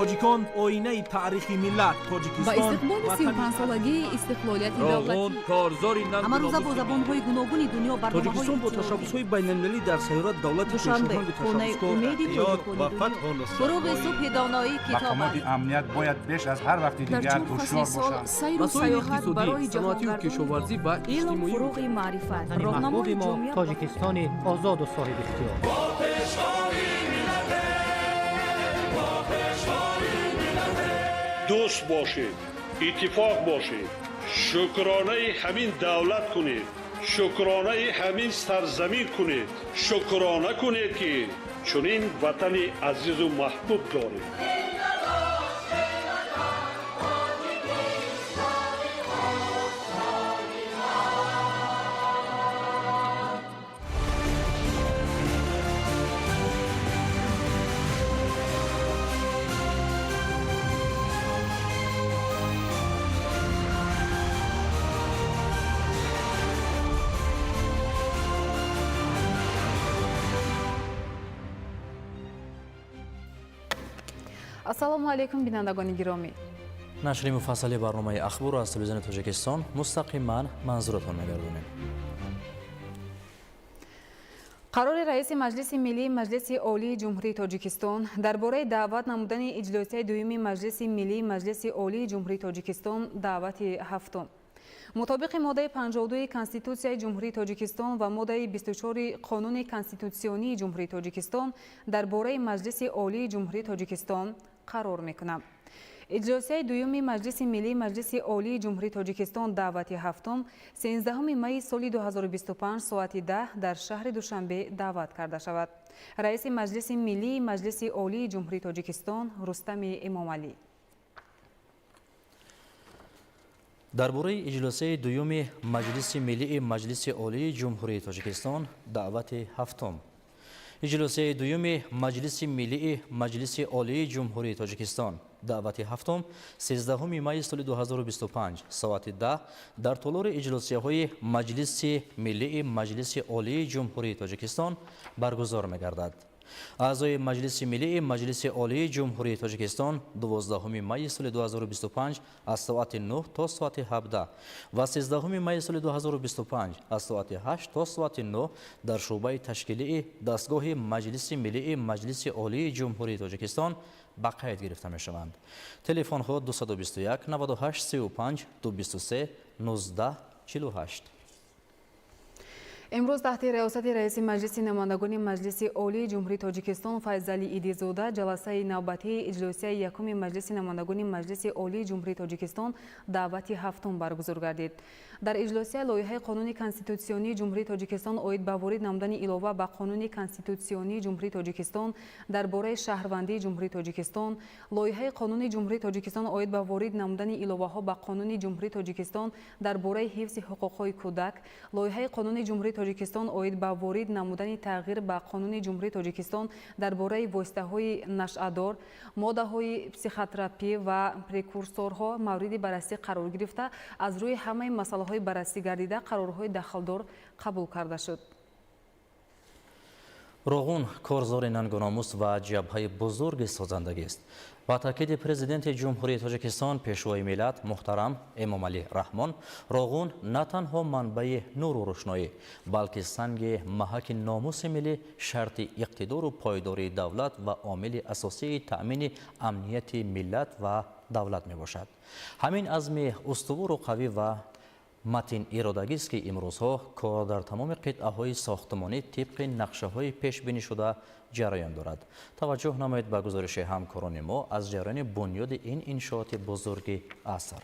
Тоҷикон оинаи таърихи миллат. Тоҷикистон ба истиқболи 35-солагии истиқлолияти давлатӣ. Корзори ҳамарӯза бо забонҳои гуногуни дунё барномаҳои. Тоҷикистон бо ташаббусҳои байналмилалӣ дар сайёра давлати Душанбе, хонаи умеди тоҷикони дунё. Фуруғи субҳи доноӣ китоб аст. Мақомоти амният бояд беш аз ҳар вақти дигар ҳушёр бошанд. Сайру сайёҳат барои саноатию кишоварзӣ ва илм, фуруғи маърифат, роҳнамои мо Тоҷикистони озоду соҳибихтиёр. Дӯст бошед, иттифоқ бошед, шукронаи ҳамин давлат кунед, шукронаи ҳамин сарзамин кунед, шукрона кунед, ки чунин ватани азизу маҳбуб доред. Ассалому алайкум, бинандагони гиромӣ. Нашри муфассали барномаи Ахборро аз Телевизиони Тоҷикистон мустақиман манзуратон мегардонем. Қарори раиси Маҷлиси Миллии Маҷлиси Олии Ҷумҳурии Тоҷикистон дар бораи даъват намудани иҷлосияи дуюми Маҷлиси Миллии Маҷлиси Олии Ҷумҳурии Тоҷикистон, даъвати ҳафтум. Мутобиқи моддаи 52 Конститутсияи Ҷумҳурии Тоҷикистон ва моддаи 24 Қонуни конститутсионии Ҷумҳурии Тоҷикистон дар бораи Маҷлиси Олии Ҷумҳурии Тоҷикистон қарор мекунам. Иҷлосияи дуюми Маҷлиси Миллии Маҷлиси Олии Ҷумҳурии Тоҷикистон, даъвати ҳафтум, 13 майи соли 2025 соати 10 дар шаҳри Душанбе даъват карда шавад. Раиси Маҷлиси Миллии Маҷлиси Олии Ҷумҳурии Тоҷикистон Рустами Эмомалӣ. Дар бораи иҷлосияи дуюми Маҷлиси Миллии Маҷлиси Олии Ҷумҳурии Тоҷикистон, даъвати ҳафтум. Иҷлосияи дуюми Маҷлиси Миллии Маҷлиси Олии Ҷумҳурии Тоҷикистон, даъвати ҳафтум, 13 майи соли 2025 соати 10 дар толори иҷлосияҳои Маҷлиси Миллии Маҷлиси Олии Ҷумҳурии Тоҷикистон баргузор мегардад. Аъзои Маҷлиси Миллии Маҷлиси Олии Ҷумҳурии Тоҷикистон 12 майи соли 2025 аз соати 9 то соати 17 ва 13 майи соли 2025 аз соати 8 то соати 9 дар шӯъбаи ташкилии дастгоҳи Маҷлиси Миллии Маҷлиси Олии Ҷумҳурии Тоҷикистон ба қайд гирифта мешаванд. Телефонҳо: 221 98 35, 223 19 48. Имрӯз таҳти риёсати раиси Маҷлиси намояндагони Маҷлиси Олии Ҷумҳурии Тоҷикистон Файзалӣ Идизода ҷаласаи навбатии иҷлосияи якуми Маҷлиси намояндагони Маҷлиси Олии Ҷумҳурии Тоҷикистон, даъвати ҳафтум баргузор гардид. Дар иҷлосия лоиҳаи Қонуни конститутсионии Ҷумҳурии Тоҷикистон оид ба ворид намудани илова ба Қонуни конститутсионии Ҷумҳурии Тоҷикистон дар бораи шаҳрвандии Ҷумҳурии Тоҷикистон, лоиҳаи Қонуни Ҷумҳурии Тоҷикистон оид ба ворид намудани иловаҳо ба Қонуни Ҷумҳурии Тоҷикистон дар бораи ҳифзи ҳуқуқҳои кӯдак, лоиҳаи Қонуни Ҷумҳурии Тоҷикистон оид ба ворид намудани тағйир ба Қонуни Ҷумҳурии Тоҷикистон дар бораи воситаҳои нашъадор, моддаҳои психотропӣ ва прекурсорҳо мавриди баррасӣ қарор гирифта, аз рӯи ҳамаи масъалаҳои баррасӣ гардида қарорҳои дахлдор қабул карда шуд. Роғун корзори нангу номус ва ҷабҳаи бузурги созандагист. Ба таъкиди Президенти Ҷумҳурии Тоҷикистон, Пешвои миллат муҳтарам Эмомалӣ Раҳмон, Роғун на танҳо манбаи нуру рӯшноӣ, балки санги маҳаки номуси миллӣ, шарти иқтидору пойдории давлат ва омили асосии таъмини амнияти миллат ва давлат мебошад. Ҳамин азми устувору қавӣ ва матин иродагист, ки имрӯзҳо кор дар тамоми қитъаҳои сохтмонӣ тибқи нақшаҳои пешбинишуда ҷараён дорад. Таваҷҷӯҳ намоед ба гузориши ҳамкорони мо аз ҷараёни бунёди ин иншооти бузурги аср.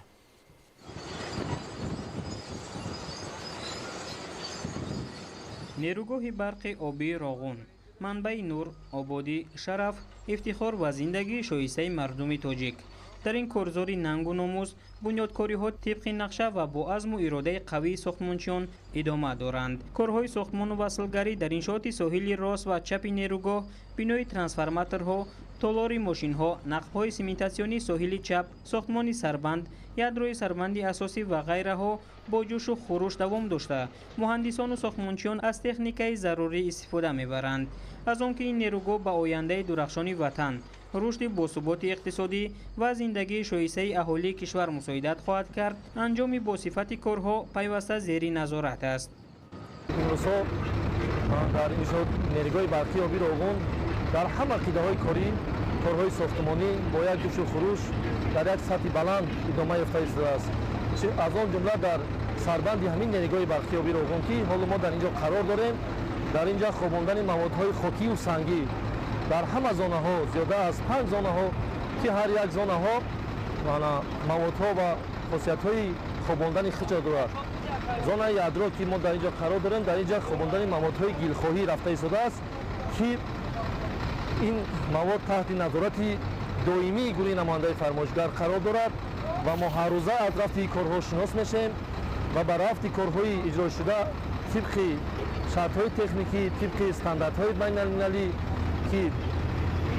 Нерӯгоҳи барқи обии Роғун манбаи нур, ободӣ, шараф, ифтихор ва зиндагии шоистаи мардуми тоҷик. Дар ин корзори нангу номус бунёдкориҳо тибқи нақша ва бо азму иродаи қавии сохтмончиён идома доранд. Корҳои сохтмону васлгарӣ дар иншооти соҳили рост ва чапи нерӯгоҳ, бинои трансформаторҳо, толори мошинҳо, нақбҳои сементатсионии соҳили чап, сохтмони сарбанд, ядрои сарбанди асосӣ ва ғайраҳо бо ҷӯшу хуруш давом дошта, муҳандисону сохтмончиён аз техникаи зарурӣ истифода мебаранд. Аз он ки ин нерӯгоҳ ба ояндаи дурахшони ватан, Рушди босуботи иқтисодӣ ва зиндагии шоистаи аҳолии кишвар мусоидат хоҳад кард, анҷоми босифати корҳо пайваста зери назорат аст. Имрӯзҳо дар иншоот нерӯгоҳи барқии обии Роғун дар ҳама қитъаҳои корӣ корҳои сохтмонӣ бо як ҷӯшу хуруш дар як сатҳи баланд идома ёфта истодааст. Аз он ҷумла дар сарбанди ҳамин нерӯгоҳи барқии обии Роғун, ки ҳоло мо дар ин ҷо қарор дорем, дар ин ҷо хобондани маводҳои хокию сангӣ дар ҳама зонаҳо, зиёда аз 5 зонаҳо, ки ҳар як зонаҳо маводҳо ва хосиятҳои хобондани худро дорад. Зонаи ядро, ки мо дар ин ҷо қарор дорем, дар ин ҷо хобондани маводҳои гилхоҳӣ рафта истодааст, ки ин мавод таҳти назорати доимии гурӯҳи намояндаи фармоишгар қарор дорад ва мо ҳаррӯза аз рафти корҳо шинос мешавем ва ба рафти корҳои иҷрошуда тибқи шартҳои техникӣ, тибқи стандартҳои байналмилалӣ, ки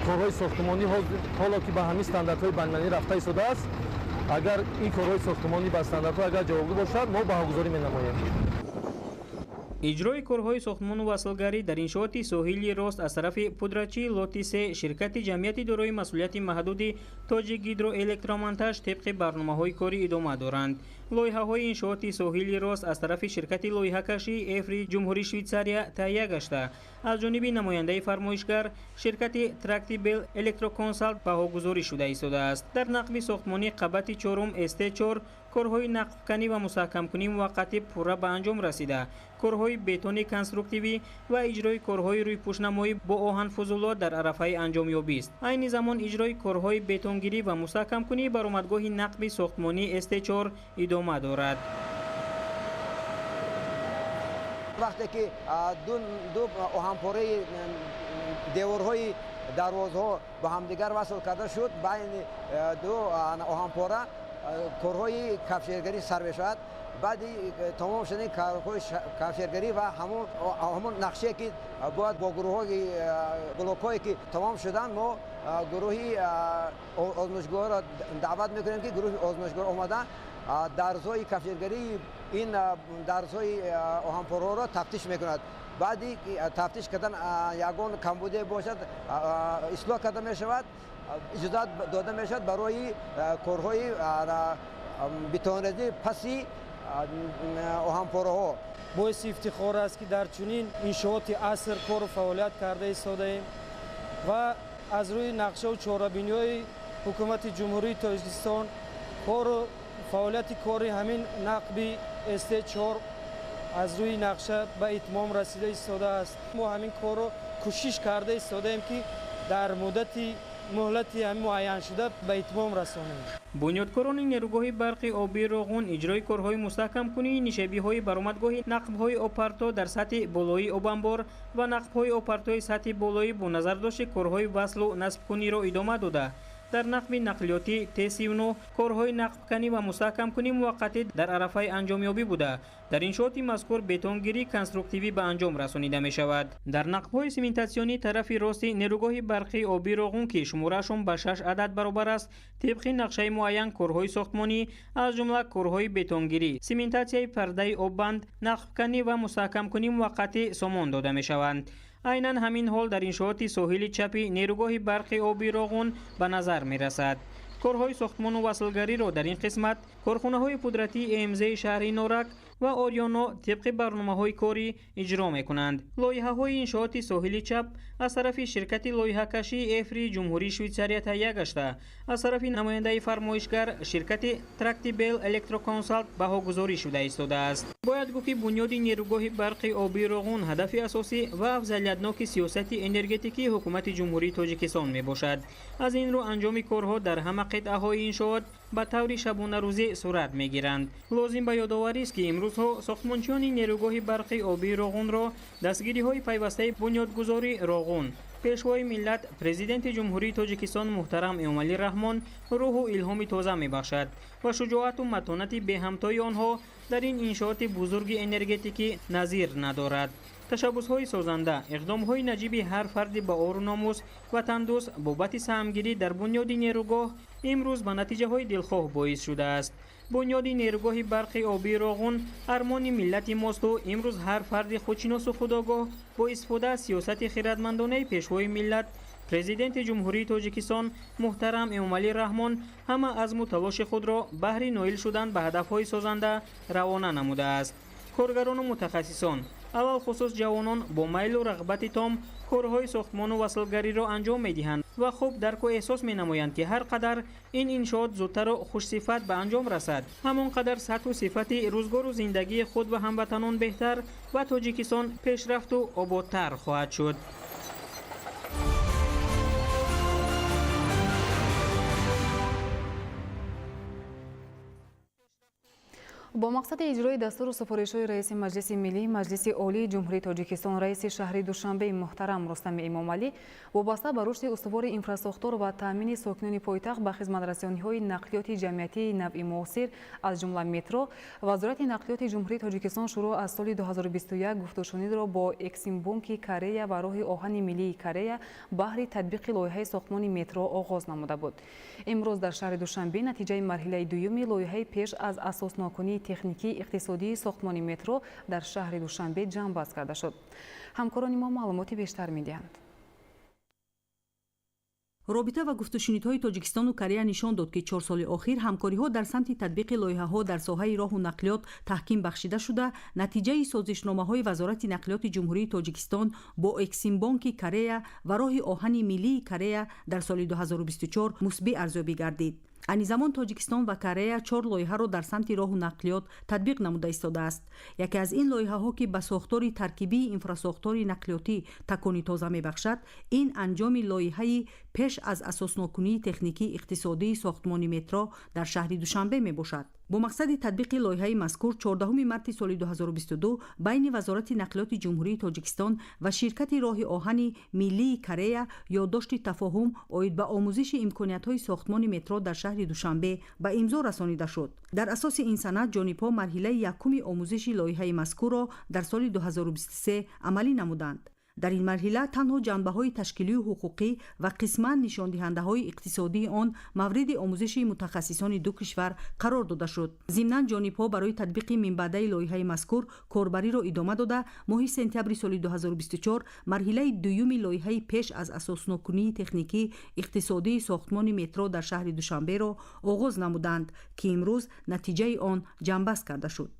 корҳои сохтмонӣ ҳоло ки ба ҳамин стандартҳои байналмилалӣ рафта истодааст, агар ин корҳои сохтмонӣ ба стандартҳо агар ҷавобгӯ бошад, мо баҳогузорӣ менамоем. Иҷрои корҳои сохтмону васлгарӣ дар иншооти соҳили рост аз тарафи пудратчии лоти се ширкати ҷамъияти дорои масъулияти маҳдуди Тоҷикгидроэлектромонтаж тибқи барномаҳои корӣ идома доранд. Лоиҳаҳои иншооти соҳили рост аз тарафи ширкати лоиҳакашии Эфри Ҷумҳурии Швейтсария таҳия гашта, аз ҷониби намояндаи фармоишгар ширкати Трактибел Электроконсалт баҳогузорӣ шуда истодааст. Дар нақби сохтмонии қабати чорум СТ4 корҳои нақбканӣ ва мустаҳкамкунии муваққатӣ пурра ба анҷом расида, корҳои бетони конструктивӣ ва иҷрои корҳои рӯйпӯшнамоӣ бо оҳанфузулот дар арафаи анҷомёбист. Айни замон иҷрои корҳои бетонгирӣ ва мустаҳкамкунии баромадгоҳи нақби сохтмонии СТ4 идома дорад. Вақте ки ду оҳанпораи деворҳои дарвозҳо ба ҳамдигар васл карда шуд, байни ду оҳанпора корҳои кафшергарӣ сар мешавад. Баъди тамом шудани корҳои кафшергарӣ ва ҳамон нақшае ки бояд бо гурӯҳҳои блокҳое ки тамом шуданд, мо гурӯҳи озмоишгоҳро даъват мекунем, ки гурӯҳи озмоишгоҳ омада дарзҳои кафшергарии ин дарзҳои оҳанпораҳоро тафтиш мекунад. Баъди тафтиш кардан ягон камбудие бошад, ислоҳ карда мешавад, иҷозат дода мешавад барои корҳои бетонрезӣ паси оҳанпораҳо. Боиси ифтихор аст, ки дар чунин иншооти аср кору фаъолият карда истодаем ва аз рӯи нақшаву чорабиниҳои ҳукумати Ҷумҳурии Тоҷикистон кору фаъолияти кори ҳамин нақби СТ4 аз рӯи нақша ба итмом расида истодааст. Мо ҳамин корро кӯшиш карда истодаем, ки дар муддати муҳлати ҳамин муайяншуда ба итмом расонем. Бунёдкорони нерӯгоҳи барқи обии Роғун иҷрои корҳои мустаҳкамкунии нишебиҳои баромадгоҳи нақбҳои обпарто дар сатҳи болоии обанбор ва нақбҳои обпартои сатҳи болоӣ бо назардошти корҳои васлу насбкуниро идома дода, дар нақби нақлиётӣ Т39 корҳои нақбканӣ ва мустаҳкамкунии муваққатӣ дар арафаи анҷомёбӣ буда, дар иншооти мазкур бетонгирии конструктивӣ ба анҷом расонида мешавад. Дар нақбҳои сементатсионӣ тарафи рости нерӯгоҳи барқии обии Роғун, ки шумораашон ба 6 адад баробар аст, тибқи нақшаи муайян корҳои сохтмонӣ аз ҷумла корҳои бетонгирӣ, сементатсияи пардаи оббанд, нақбканӣ ва мустаҳкамкунии муваққатӣ сомон дода мешаванд. Айнан ҳамин ҳол дар иншооти соҳили чапи нерӯгоҳи барқи обии Роғун ба назар мерасад. Корҳои сохтмону васлгариро дар ин қисмат корхонаҳои пудратии ЭМЗ-и шаҳри Норак ва Ориёно тибқи барномаҳои корӣ иҷро мекунанд. Лоиҳаҳои иншооти соҳили чап аз тарафи ширкати лоиҳакашии Эфри Ҷумҳурии Швейтсария таҳия гашта, аз тарафи намояндаи фармоишгар ширкати Трактибел Электроконсалт баҳогузорӣ шуда истодааст. Бояд гуфт, ки бунёди нерӯгоҳи барқи обии Роғун ҳадафи асосӣ ва афзалиятноки сиёсати энергетикии ҳукумати Ҷумҳурии Тоҷикистон мебошад. Аз ин рӯ анҷоми корҳо дар ҳама қитъаҳои иншоот ба таври шабонарӯзӣ сурат мегиранд. Лозим ба ёдоварист, ки имрӯзҳо сохтмончиёни нерӯгоҳи барқи обии Роғунро дастгириҳои пайвастаи бунёдгузори Роғун, Пешвои миллат, Президенти Ҷумҳурии Тоҷикистон муҳтарам Эмомалӣ Раҳмон рӯҳу илҳоми тоза мебахшад ва шуҷоату матонати беҳамтои онҳо дар ин иншооти бузурги энергетикӣ назир надорад. Ташаббусҳои созанда, иқдомҳои наҷиби ҳар фарди ба ору номус, ватандӯст бобати саҳмгирӣ дар бунёди нерӯгоҳ имрӯз ба натиҷаҳои дилхоҳ боис шудааст. Бунёди нерӯгоҳи барқи обии Роғун армони миллати мосту имрӯз ҳар фарди худшиносу худогоҳ бо истифода аз сиёсати хиратмандонаи Пешвои миллат, Президенти Ҷумҳурии Тоҷикистон муҳтарам Эмомалӣ Раҳмон ҳама азму талоши худро баҳри ноил шудан ба ҳадафҳои созанда равона намудааст. Коргарону мутахассисон, алалхусус ҷавонон бо майлу рағбати том корҳои сохтмону васлгариро анҷом медиҳанд ва хуб дарку эҳсос менамоянд, ки ҳар қадар ин иншоот зудтару хушсифат ба анҷом расад, ҳамон қадар сатҳу сифати рӯзгору зиндагии худ ва ҳамватанон беҳтар ва Тоҷикистон пешрафту ободтар хоҳад шуд. Бо мақсади иҷрои дастуру супоришҳои раиси Маҷлиси Миллии Маҷлиси Олии Ҷумҳурии Тоҷикистон, раиси шаҳри Душанбе муҳтарам Рустами Эмомалӣ, вобаста ба рушди устувори инфрасохтор ва таъмини сокинони пойтахт ба хизматрасониҳои нақлиёти ҷамъиятии навъи муосир, аз ҷумла метро, Вазорати нақлиёти Ҷумҳурии Тоҷикистон шурӯъ аз соли 2021 гуфтушунидро бо Эксимбонки Корея ва роҳи оҳани миллии Корея баҳри татбиқи лоиҳаи сохтмони метро оғоз намуда буд. Имрӯз дар шаҳри Душанбе натиҷаи марҳилаи дуюми лоиҳаи пеш аз асоснокунии техникии иқтисодии сохтмони метро дар шаҳри Душанбе ҷамъбаст карда шуд. Ҳамкорони мо маълумоти бештар медиҳанд. Робита ва гуфтушунидҳои Тоҷикистону Корея нишон дод, ки 4 соли охир ҳамкориҳо дар самти татбиқи лоиҳаҳо дар соҳаи роҳу нақлиёт таҳким бахшида шуда, натиҷаи созишномаҳои Вазорати нақлиёти Ҷумҳурии Тоҷикистон бо Эксимбонки Корея ва роҳи оҳани миллии Корея дар соли 2024 мусбӣ арзёбӣ гардид. Айни замон Тоҷикистон ва Корея 4 лоиҳаро дар самти роҳу нақлиёт татбиқ намуда истодааст. Яке аз ин лоиҳаҳо, ки ба сохтори таркибии инфрасохтори нақлиётӣ такони тоза мебахшад, ин анҷоми лоиҳаи пеш аз асоснокунии техникии иқтисодии сохтмони метро дар шаҳри Душанбе мебошад. Бо мақсади татбиқи лоиҳаи мазкур 14 марти соли 2022 байни Вазорати нақлиёти Ҷумҳурии Тоҷикистон ва ширкати роҳи оҳани миллии Корея ёддошти тафоҳум оид ба омӯзиши имкониятҳои сохтмони метро дар шаҳри Душанбе ба имзо расонида шуд. Дар асоси ин санад ҷонибҳо марҳилаи якуми омӯзиши лоиҳаи мазкурро дар соли 2023 амалӣ намуданд. Дар ин марҳила танҳо ҷанбаҳои ташкилию ҳуқуқӣ ва қисман нишондиҳандаҳои иқтисодии он мавриди омӯзиши мутахассисони ду кишвар қарор дода шуд. Зимнан ҷонибҳо барои татбиқи минбаъдаи лоиҳаи мазкур корбариро идома дода, моҳи сентябри соли 2024 марҳилаи дуюми лоиҳаи пеш аз асоснокунии техникӣ иқтисодии сохтмони метро дар шаҳри Душанберо оғоз намуданд, ки имрӯз натиҷаи он ҷамъбаст карда шуд.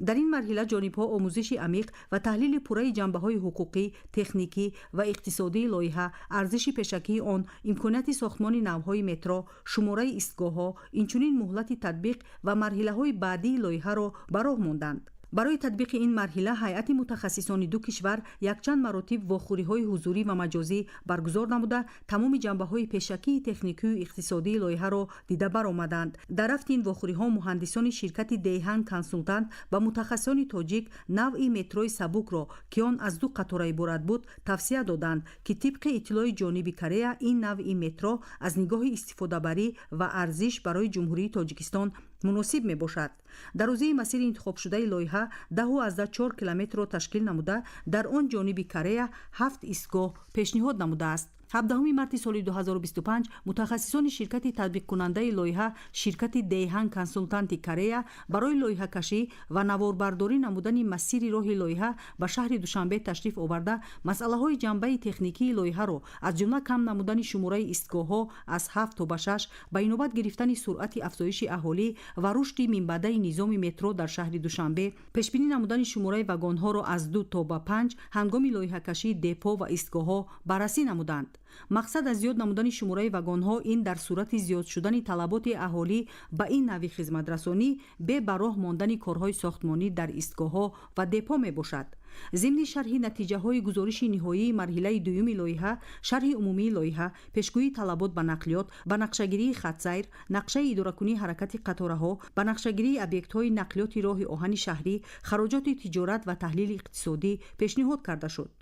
Дар ин марҳила ҷонибҳо омӯзиши амиқ ва таҳлили пурраи ҷанбаҳои ҳуқуқӣ, техникӣ ва иқтисодии лоиҳа, арзиши пешакии он, имконияти сохтмони навъҳои метро, шумораи истгоҳҳо, инчунин муҳлати татбиқ ва марҳилаҳои баъдии лоиҳаро ба роҳ монданд. Барои татбиқи ин марҳила ҳайати мутахассисони ду кишвар якчанд маротиб вохӯриҳои ҳузурӣ ва маҷозӣ баргузор намуда, тамоми ҷанбаҳои пешакии техникию иқтисодии лоиҳаро дида баромаданд. Дар рафти ин вохӯриҳо муҳандисони ширкати Дейҳан Консултант ба мутахассисони тоҷик навъи метрои сабукро, ки он аз 2 қатора иборат буд, тавсия доданд, ки тибқи иттилои ҷониби Корея ин навъи метро аз нигоҳи истифодабарӣ ва арзиш барои Ҷумҳурии Тоҷикистон муносиб мебошад. Дарозии масири интихобшудаи лоиҳа 10,4 километрро ташкил намуда, дар он ҷониби Корея 7 истгоҳ пешниҳод намудааст. 17 марти соли 2025 мутахассисони ширкати татбиқкунандаи лоиҳа, ширкати Дейҳан Консултанти Корея, барои лоиҳакашӣ ва наворбардорӣ намудани масири роҳи лоиҳа ба шаҳри Душанбе ташриф оварда, масъалаҳои ҷанбаи техникии лоиҳаро, аз ҷумла кам намудани шумораи истгоҳҳо аз 7 то ба 6, ба инобат гирифтани суръати афзоиши аҳолӣ ва рушди минбаъдаи низоми метро дар шаҳри Душанбе, пешбинӣ намудани шумораи вагонҳоро аз 2 то ба 5 ҳангоми лоиҳакашии депо ва истгоҳҳо баррасӣ намуданд. Мақсад аз зиёд намудани шумораи вагонҳо ин дар сурати зиёд шудани талаботи аҳолӣ ба ин навъи хизматрасонӣ бе ба роҳ мондани корҳои сохтмонӣ дар истгоҳҳо ва депо мебошад. Зимни шарҳи натиҷаҳои гузориши ниҳоии марҳилаи дуюми лоиҳа, шарҳи умумии лоиҳа, пешгӯии талабот ба нақлиёт, ба нақшагирии хатсайр, нақшаи идоракунии ҳаракати қатораҳо, ба нақшагирии объектҳои нақлиёти роҳи оҳани шаҳрӣ, хароҷоти тиҷорат ва таҳлили иқтисодӣ пешниҳод карда шуд.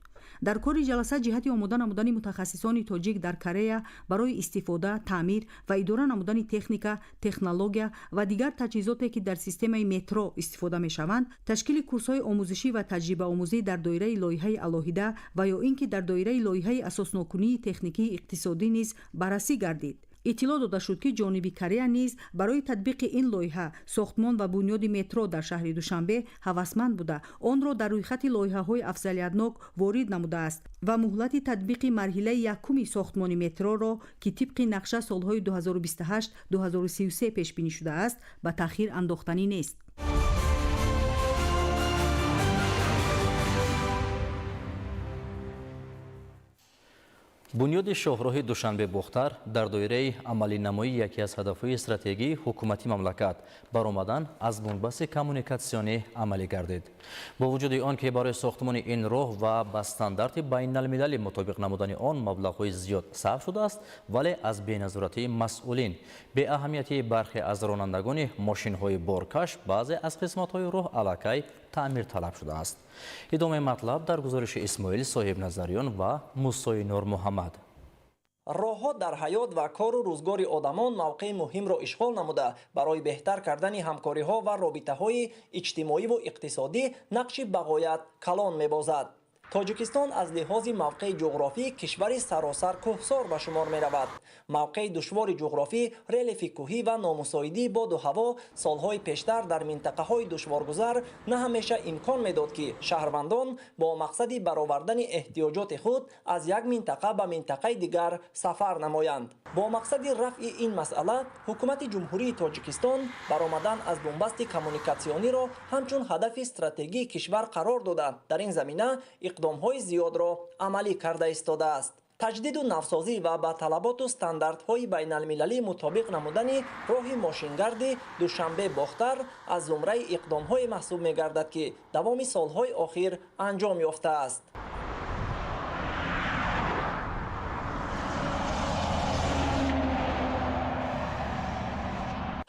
Дар кори ҷаласа ҷиҳати омода намудани мутахассисони тоҷик дар Корея барои истифода, таъмир ва идора намудани техника, технология ва дигар таҷҳизоте, ки дар системаи метро истифода мешаванд, ташкили курсҳои омӯзишӣ ва таҷрибаомӯзӣ дар доираи лоиҳаи алоҳида ва ё ин ки дар доираи лоиҳаи асоснокунии техникии иқтисодӣ низ баррасӣ гардид. Иттилоъ дода шуд, ки ҷониби Корея низ барои татбиқи ин лоиҳа, сохтмон ва бунёди метро дар шаҳри Душанбе, ҳавасманд буда, онро дар рӯйхати лоиҳаҳои афзалиятнок ворид намудааст ва муҳлати татбиқи марҳилаи якуми сохтмони метроро, ки тибқи нақша солҳои 2028-2033 пешбинӣ шудааст, ба таъхир андохтанӣ нест. Бунёди шоҳроҳи Душанбе-Бохтар дар доираи амалинамоии яке аз ҳадафҳои стратегии ҳукумати мамлакат, баромадан аз бунбасти коммуникатсионӣ, амалӣ гардид. Бо вуҷуди он ки барои сохтмони ин роҳ ва ба стандарти байналмилалӣ мутобиқ намудани он маблағҳои зиёд сарф шудааст, вале аз беназоратии масъулин, беаҳамиятии бархе аз ронандагони мошинҳои боркаш баъзе аз қисматҳои роҳ аллакай таъмирталаб шудааст. Идомаи матлаб дар гузориши Исмоил Соҳибназариён ва Мусои Нурмуҳаммад. Роҳҳо дар ҳаёт ва кору рӯзгори одамон мавқеи муҳимро ишғол намуда, барои беҳтар кардани ҳамкориҳо ва робитаҳои иҷтимоиву иқтисодӣ нақши бағоят калон мебозад. Тоҷикистон аз лиҳози мавқеи ҷуғрофӣ кишвари саросар кӯҳсор ба шумор меравад. Мавқеи душвори ҷуғрофӣ, релефи кӯҳӣ ва номусоидии боду ҳаво солҳои пештар дар минтақаҳои душворгузар на ҳамеша имкон медод, ки шаҳрвандон бо мақсади баровардани эҳтиёҷоти худ аз як минтақа ба минтақаи дигар сафар намоянд. Бо мақсади рафъи ин масъала Ҳукумати Ҷумҳурии Тоҷикистон баромадан аз бунбасти коммуникатсиониро ҳамчун ҳадафи стратегии кишвар қарор дода, дар ин замина иқдомҳои зиёдро амалӣ карда истодааст. Таҷдиду навсозӣ ва ба талаботу стандартҳои байналмилалӣ мутобиқ намудани роҳи мошингарди Душанбе-Бохтар аз зумраи иқдомҳое маҳсуб мегардад, ки давоми солҳои охир анҷом ёфтааст.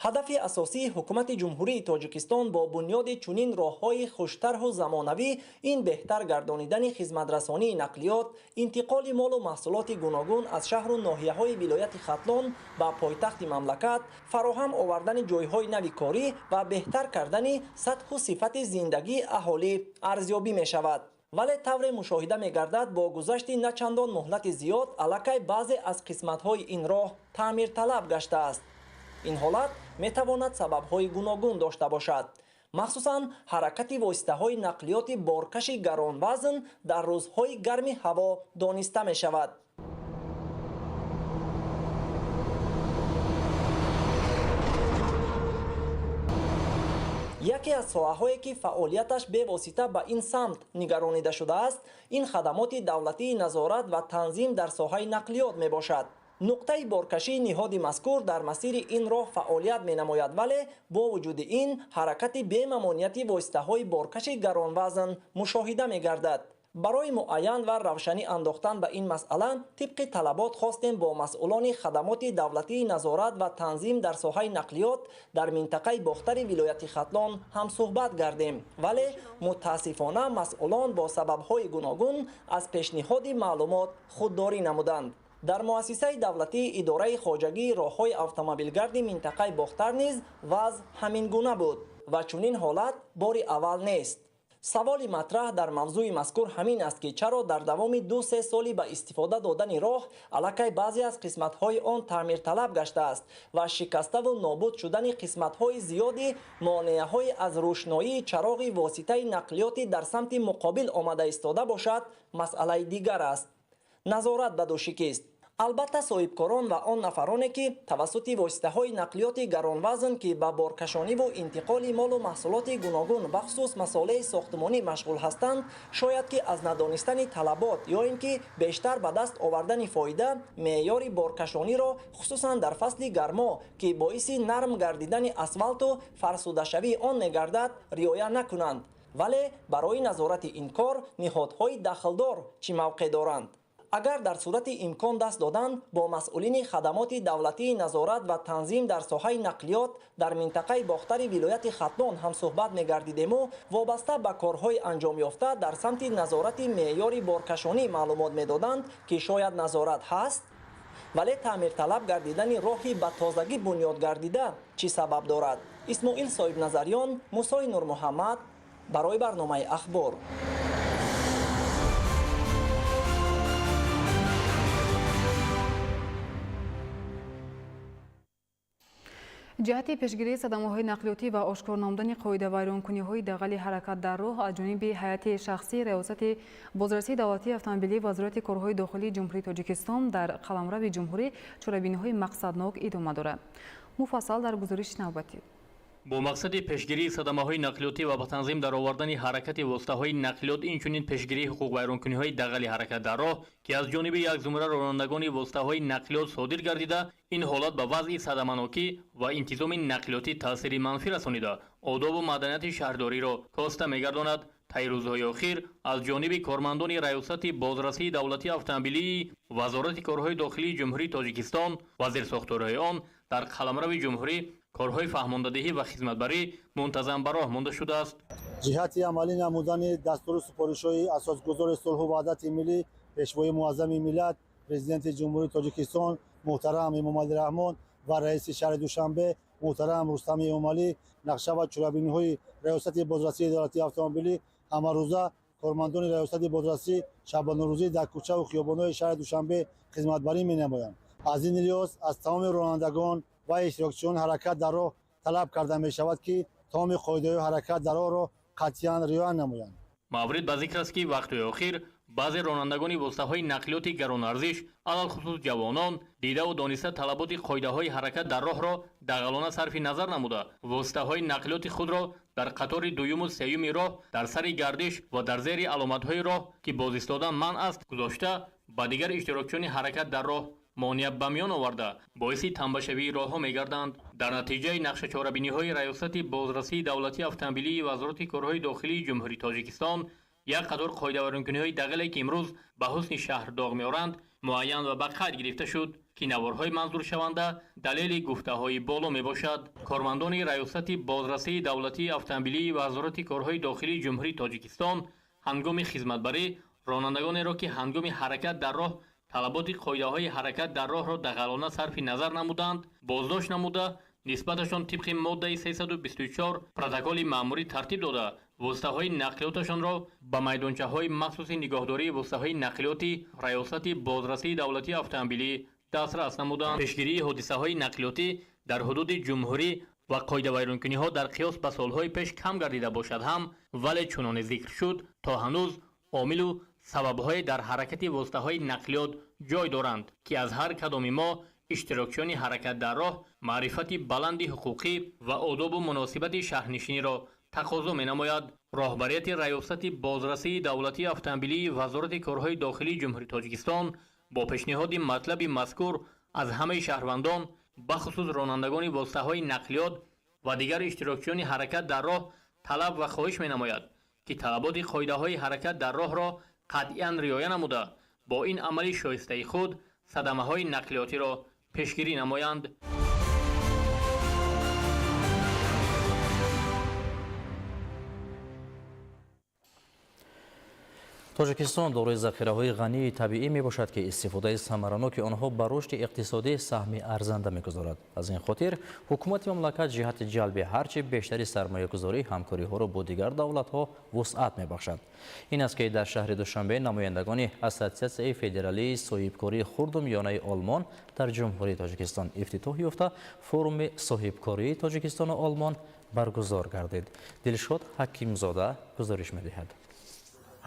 Ҳадафи асосии Ҳукумати Ҷумҳурии Тоҷикистон бо бунёди чунин роҳҳои хуштарҳу замонавӣ ин беҳтар гардонидани хизматрасонии нақлиёт, интиқоли молу маҳсулоти гуногун аз шаҳру ноҳияҳои вилояти Хатлон ба пойтахти мамлакат, фароҳам овардани ҷойҳои нави корӣ ва беҳтар кардани сатҳу сифати зиндагии аҳолӣ арзёбӣ мешавад. Вале тавре мушоҳида мегардад, бо гузашти на чандон муҳлати зиёд аллакай баъзе аз қисматҳои ин роҳ таъмирталаб гаштааст. Ин ҳолат метавонад сабабҳои гуногун дошта бошад, махсусан ҳаракати воситаҳои нақлиёти боркаши гаронвазн дар рӯзҳои гарми ҳаво дониста мешавад. Яке аз соҳаҳое, ки фаъолияташ бевосита ба ин самт нигаронида шудааст, ин хадамоти давлатии назорат ва танзим дар соҳаи нақлиёт мебошад. Нуқтаи боркашии ниҳоди мазкур дар масири ин роҳ фаъолият менамояд, вале бо вуҷуди ин ҳаракати бемамониятӣ воситаҳои боркаши гаронвазн мушоҳида мегардад. Барои муайян ва равшанӣ андохтан ба ин масъала тибқи талабот хостем бо масъулони хадамоти давлатии назорат ва танзим дар соҳаи нақлиёт дар минтақаи Бохтари вилояти Хатлон ҳамсӯҳбат гардем, вале мутаассифона масъулон бо сабабҳои гуногун аз пешниҳоди маълумот худдорӣ намуданд. Дар муассисаи давлатии идораи хоҷагии роҳҳои автомобилгарди минтақаи Бохтар низ вазъ ҳамин гуна буд ва чунин ҳолат бори аввал нест. Саволи матраҳ дар мавзӯи мазкур ҳамин аст, ки чаро дар давоми 2-3 соли ба истифода додани роҳ аллакай баъзе аз қисматҳои он таъмирталаб гаштааст ва шикаставу нобуд шудани қисматҳои зиёди монеаҳои аз рӯшноии чароғи воситаи нақлиёти дар самти муқобил омада истода бошад, масъалаи дигар аст. Назорат ба дӯши кист? Албатта, соҳибкорон ва он нафароне, ки тавассути воситаҳои нақлиёти гаронвазн, ки ба боркашониву интиқоли молу маҳсулоти гуногун, бахусус масолеҳи сохтмонӣ машғул ҳастанд, шояд ки аз надонистани талабот ё ин ки бештар ба даст овардани фоида меъёри боркашониро, хусусан дар фасли гармо, ки боиси нарм гардидани асфалту фарсудашавии он мегардад, риоя накунанд. Вале барои назорати ин кор ниҳодҳои дахлдор чӣ мавқеъ доранд? Агар дар сурати имкон даст додан бо масъулини хадамоти давлатии назорат ва танзим дар соҳаи нақлиёт дар минтақаи Бохтари вилояти Хатлон ҳамсӯҳбат мегардидему вобаста ба корҳои анҷомёфта дар самти назорати меъёри боркашонӣ маълумот медоданд, ки шояд назорат ҳаст, вале таъмирталаб гардидани роҳи ба тозагӣ бунёд гардида чӣ сабаб дорад? Исмоил Соҳибназарён, Мусои Нурмуҳаммад барои барномаи «Ахбор». Ҷиҳати пешгирии садамаҳои нақлиётӣ ва ошкор намудани қоидавайронкуниҳои дағали ҳаракат дар роҳ аз ҷониби ҳайати шахсии Раёсати бозрасии давлатии автомобилии Вазорати корҳои дохилии Ҷумҳурии Тоҷикистон дар қаламрави ҷумҳурӣ чорабиниҳои мақсаднок идома дорад. Муфассал дар гузориши навбатӣ. Бо мақсади пешгирии садамаҳои нақлиётӣ ва ба танзим даровардани ҳаракати воситаҳои нақлиёт, инчунин пешгирии ҳуқуқвайронкуниҳои дағали ҳаракат дар роҳ, ки аз ҷониби як зумра ронандагони воситаҳои нақлиёт содир гардида, ин ҳолат ба вазъи садаманокӣ ва интизоми нақлиётӣ таъсири манфӣ расонида, одобу маданияти шаҳрдориро коста мегардонад. Таи рӯзҳои охир аз ҷониби кормандони Раёсати бозрасии давлатии автомобилии Вазорати корҳои дохилии Ҷумҳурии Тоҷикистон ва зерсохторҳои он дар қаламрави ҷумҳурӣ корҳои фаҳмондадиҳӣ ва хизматбарӣ мунтазам ба роҳ монда шудааст. Ҷиҳати амалӣ намудани дастуру супоришҳои асосгузори сулҳу ваҳдати миллӣ, пешвои муаззами миллат, Президенти Ҷумҳурии Тоҷикистон муҳтарам Эмомалӣ Раҳмон ва раиси шаҳри Душанбе муҳтарам Рустами Эмомалӣ, нақша ва чорабиниҳои Раёсати бозрасии давлатии автомобилӣ ҳамарӯза кормандони Раёсати бозрасӣ шабонарӯзӣ дар кӯчаву хиёбонҳои шаҳри Душанбе хизматбарӣ менамоянд. Аз ин лиҳоз аз тамоми ронандагон ва иштирокчиёни ҳаракат дар роҳ талаб карда мешавад, ки тамоми қоидаҳои ҳаракат дар роҳро қатъиян риоя намоянд. Маврид ба зикр аст, ки вақтҳои охир баъзе ронандагони воситаҳои нақлиёти гаронарзиш, алалхусус ҷавонон, дидаву дониста талаботи қоидаҳои ҳаракат дар роҳро дағалона сарфи назар намуда, воситаҳои нақлиёти худро дар қатори дуюму сеюми роҳ, дар сари гардиш ва дар зери аломатҳои роҳ, ки боз истодан манъ аст, гузошта, ба дигар иштирокчиёни ҳаракат дар роҳ монеа ба миён оварда, боиси тамбашавии роҳҳо мегарданд. Дар натиҷаи нақшачорабиниҳои Раёсати бозрасии давлатии автомобилии Вазорати корҳои дохилии Ҷумҳурии Тоҷикистон як қатор қоидавайронкуниҳои дағале, ки имрӯз ба ҳусни шаҳр доғ меоранд, муайян ва ба қайд гирифта шуд, ки наворҳои манзуршаванда далели гуфтаҳои боло мебошад. Кормандони Раёсати бозрасии давлатии автомобилии Вазорати корҳои дохилии Ҷумҳурии Тоҷикистон ҳангоми хизматбарӣ ронандагонеро, ки ҳангоми ҳаракат дар роҳ талаботи қоидаҳои ҳаракат дар роҳро дағалона сарфи назар намуданд, боздошт намуда, нисбаташон тибқи моддаи 324 протоколи маъмурӣ тартиб дода, воситаҳои нақлиёташонро ба майдончаҳои махсуси нигоҳдории воситаҳои нақлиёти Раёсати бозрасии давлатии автомобилӣ дастрас намуданд. Пешгирии ҳодисаҳои нақлиётӣ дар ҳудуди ҷумҳурӣ ва қоидавайронкуниҳо дар қиёс ба солҳои пеш кам гардида бошад ҳам, вале чуноне зикр шуд, то ҳанӯз омилу сабабҳое дар ҳаракати воситаҳои нақлиёт ҷой доранд, ки аз ҳар кадоми мо иштирокчиёни ҳаракат дар роҳ маърифати баланди ҳуқуқӣ ва одобу муносибати шаҳрнишиниро тақозо менамояд. Роҳбарияти Раёсати бозрасии давлатии автомобилии Вазорати корҳои дохилии Ҷумҳурии Тоҷикистон бо пешниҳоди матлаби мазкур аз ҳамаи шаҳрвандон, бахусус ронандагони воситаҳои нақлиёт ва дигар иштирокчиёни ҳаракат дар роҳ талаб ва хоҳиш менамояд, ки талаботи қоидаҳои ҳаракат дар роҳро қатъиян риоя намуда, бо ин амали шоистаи худ садамаҳои нақлиётиро пешгирӣ намоянд. Тоҷикистон дорои захираҳои ғании табиӣ мебошад, ки истифодаи самараноки онҳо ба рушди иқтисодӣ саҳми арзанда мегузорад. Аз ин хотир ҳукумати мамлакат ҷиҳати ҷалби ҳарчи бештари сармоягузорӣ ҳамкориҳоро бо дигар давлатҳо вусъат мебахшад. Ин аст, ки дар шаҳри Душанбе намояндагони Ассотсиатсияи федералии соҳибкории хурду миёнаи Олмон дар Ҷумҳурии Тоҷикистон ифтитоҳ ёфта, форуми соҳибкории Тоҷикистону Олмон баргузор гардид. Дилшод Ҳакимзода гузориш медиҳад.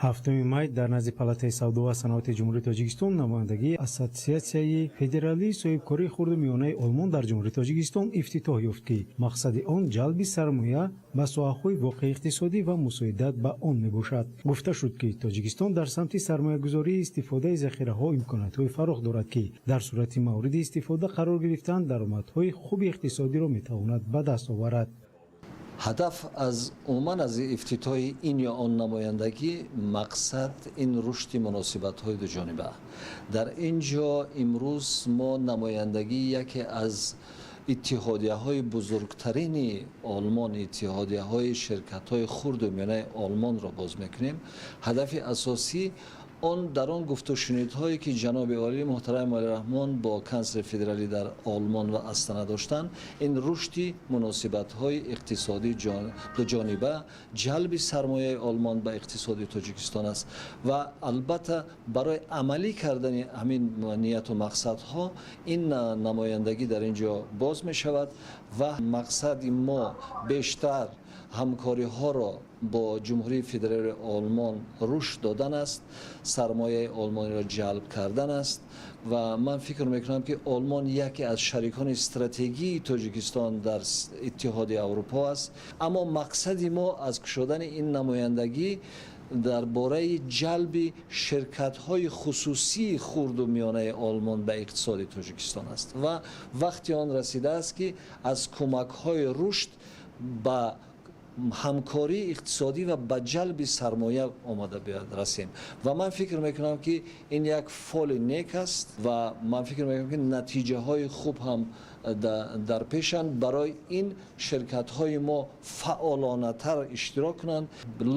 7 май дар назди Палатаи савдо ва саноати Ҷумҳурии Тоҷикистон намояндагии Ассотсиатсияи федералии соҳибкории хурду миёнаи Олмон дар Ҷумҳурии Тоҷикистон ифтитоҳ ёфт, ки мақсади он ҷалби сармоя ба соҳаҳои воқеи иқтисодӣ ва мусоидат ба он мебошад. Гуфта шуд, ки Тоҷикистон дар самти сармоягузории истифодаи захираҳо имкониятҳои фарох дорад, ки дар сурати мавриди истифода қарор гирифтан даромадҳои хуби иқтисодиро метавонад ба даст оварад. Ҳадаф аз умуман аз ифтитоҳи ин ё он намояндагӣ мақсад ин рушди муносибатҳои дуҷониба. Дар ин ҷо имрӯз мо намояндагии яке аз иттиҳодияҳои бузургтарини Олмон, иттиҳодияҳои ширкатҳои хурду миёнаи Олмонро боз мекунем. Ҳадафи асосӣ Он дар он гуфтушунидҳое ки ҷаноби олӣ муҳтарам Эмомалӣ Раҳмон бо канцлери федералӣ дар Олмон ва Астана доштанд, ин рушди муносибатҳои иқтисодии дуҷониба, ҷалби сармояи Олмон ба иқтисоди Тоҷикистон аст ва албатта барои амалӣ кардани ҳамин нияту мақсадҳо ин намояндагӣ дар ин ҷо боз мешавад ва мақсади мо бештар ҳамкориҳоро бо Ҷумҳурии Федералии Олмон рушд додан аст, сармояи олмониро ҷалб кардан аст ва ман фикр мекунам, ки Олмон яке аз шарикони стратегии Тоҷикистон дар Иттиҳоди Аврупо аст. Аммо мақсади мо аз кушодани ин намояндагӣ дар бораи ҷалби ширкатҳои хусусии хурду миёнаи Олмон ба иқтисоди Тоҷикистон аст ва вақти он расидааст, ки аз кӯмакҳои рушд ба ҳамкории иқтисодӣ ва ба ҷалби сармоя омада биёяд расем. Ва ман фикр мекунам, ки ин як фоли нек аст ва ман фикр мекунам, ки натиҷаҳои хуб ҳам дар пешанд. Барои ин ширкатҳои мо фаъолонатар иштирок кунанд,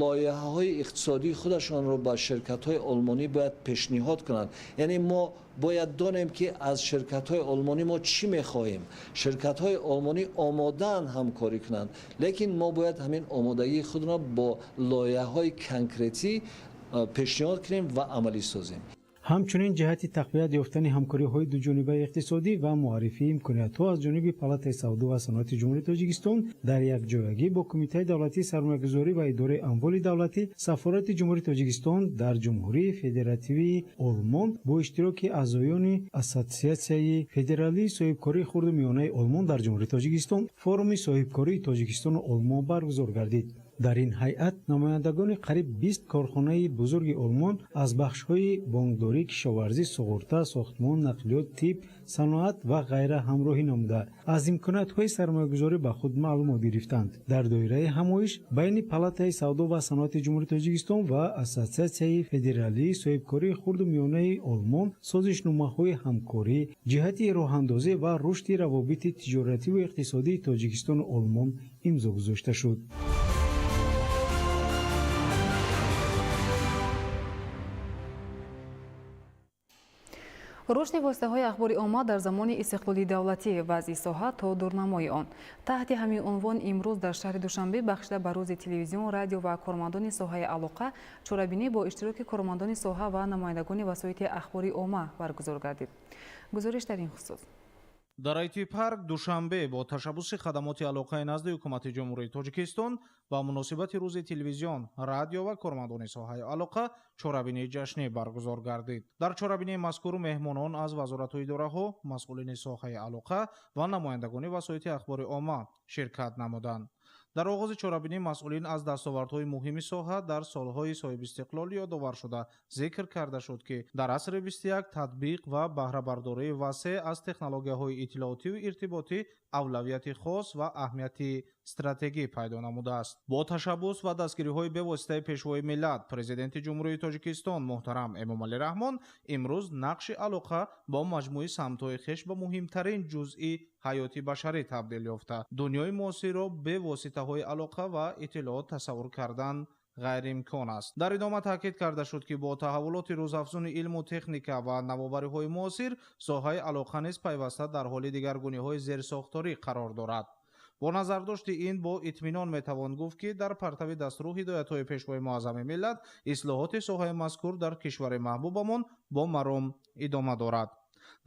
лоиҳаҳои иқтисодии худашонро ба ширкатҳои олмонӣ бояд пешниҳод кунанд. Яъне мо бояд донем, ки аз ширкатҳои олмонӣ мо чӣ мехоҳем. Ширкатҳои олмонӣ омодаанд ҳамкорӣ кунанд, лекин мо бояд ҳамин омодагии худро бо лоиҳаҳои конкретӣ пешниҳод кунем ва амалӣ созем. Ҳамчунин ҷиҳати тақвият ёфтани ҳамкориҳои дуҷонибаи иқтисодӣ ва муаррифии имкониятҳо аз ҷониби Палатаи савдо ва саноати Ҷумҳурии Тоҷикистон дар якҷоягӣ бо Кумитаи давлатии сармоягузорӣ ва идораи амволи давлатӣ, Сафорати Ҷумҳурии Тоҷикистон дар Ҷумҳурии Федеративии Олмон бо иштироки аъзоёни Ассотсиатсияи федералии соҳибкории хурду миёнаи Олмон дар Ҷумҳурии Тоҷикистон форуми соҳибкории Тоҷикистону Олмон баргузор гардид. Дар ин ҳайат намояндагони қариб 20 корхонаи бузурги Олмон аз бахшҳои бонкдорӣ, кишоварзӣ, суғурта, сохтмон, нақлиёт, тиб, саноат ва ғайра ҳамроҳӣ намуда, аз имкониятҳои сармоягузорӣ ба худ маълумот гирифтанд. Дар доираи ҳамоиш байни Палатаи савдо ва саноати Ҷумҳурии Тоҷикистон ва Ассотсиатсияи федералии соҳибкории хурду миёнаи Олмон созишномаҳои ҳамкорӣ ҷиҳати роҳандозӣ ва рушди равобити тиҷоративу иқтисодии Тоҷикистону Олмон имзо гузошта шуд. Рушди воситаҳои ахбори омма дар замони истиқлоли давлатӣ, вазъи соҳа то дурнамои он. Таҳти ҳамин унвон имрӯз дар шаҳри Душанбе бахшида ба рӯзи телевизион, радио ва кормандони соҳаи алоқа чорабинӣ бо иштироки кормандони соҳа ва намояндагони васоити ахбори омма баргузор гардид. Гузориш дар ин хусус. Дар Айти парк Душанбе бо ташаббуси хадамоти алоқаи назди Ҳукумати Ҷумҳурии Тоҷикистон ба муносибати рӯзи телевизион, радио ва кормандони соҳаи алоқа чорабинии ҷашнӣ баргузор гардид. Дар чорабинии мазкур меҳмонон аз вазорату идораҳо, масъулини соҳаи алоқа ва намояндагони васоити ахбори омма ширкат намуданд. Дар оғози чорабинӣ масъулин аз дастовардҳои муҳими соҳа дар солҳои соҳибистиқлол ёдовар шуда, зикр карда шуд, ки дар асри 21 татбиқ ва баҳрабардории васеъ аз технологияҳои иттилоотиву иртиботӣ авлавияти хос ва аҳамияти стратегӣ пайдо намудааст. Бо ташаббус ва дастгириҳои бевоситаи Пешвои миллат, Президенти Ҷумҳурии Тоҷикистон муҳтарам Эмомалӣ Раҳмон, имрӯз нақши алоқа бо маҷмӯи самтҳои хеш ба муҳимтарин ҷузъи ҳаёти башарӣ табдил ёфта, дунёи муосирро бевоситаҳои алоқа ва иттилоот тасаввур кардан ғайриимкон аст. Дар идома таъкид карда шуд, ки бо таҳаввулоти рӯзафзуни илму техника ва навовариҳои муосир соҳаи алоқа низ пайваста дар ҳоли дигаргуниҳои зерсохторӣ қарор дорад. Бо назардошти ин бо итминон метавон гуфт, ки дар партави дастуру ҳидоятҳои Пешвои муаззами миллат ислоҳоти соҳаи мазкур дар кишвари маҳбубамон бо маром идома дорад.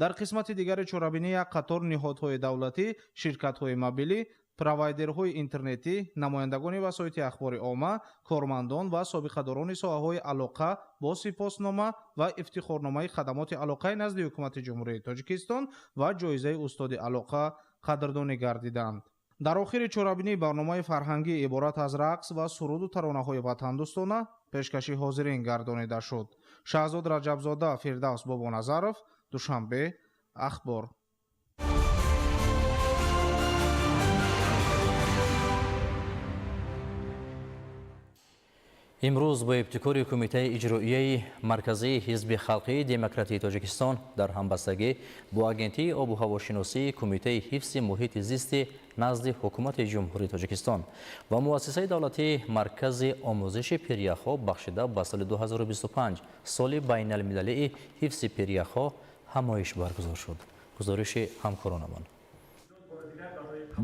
Дар қисмати дигари чорабинӣ як қатор ниҳодҳои давлатӣ, ширкатҳои мобилӣ, провайдерҳои интернетӣ, намояндагони васоити ахбори омма, кормандон ва собиқадорони соҳаҳои алоқа бо сипоснома ва ифтихорномаи хадамоти алоқаи назди Ҳукумати Ҷумҳурии Тоҷикистон ва ҷоизаи устоди алоқа қадрдонӣ гардиданд. Дар охири чорабинӣ барномаи фарҳангӣ иборат аз рақс ва суруду таронаҳои ватандӯстона пешкаши ҳозирин гардонида шуд. Шаҳзод Раҷабзода, Фирдавс Бобоназаров, Душанбе, Ахбор. Имрӯз бо ибтикори Кумитаи иҷроияи Марказии Ҳизби Халқии Демократии Тоҷикистон дар ҳамбастагӣ бо Агентии обу ҳавошиносии Кумитаи ҳифзи муҳити зисти назди Ҳукумати Ҷумҳурии Тоҷикистон ва Муассисаи давлатии Маркази омӯзиши пиряхҳо бахшида ба соли 2025, соли байналмилалии ҳифзи пиряхҳо, ҳамоиш баргузор шуд. Гузориши ҳамкоронамон.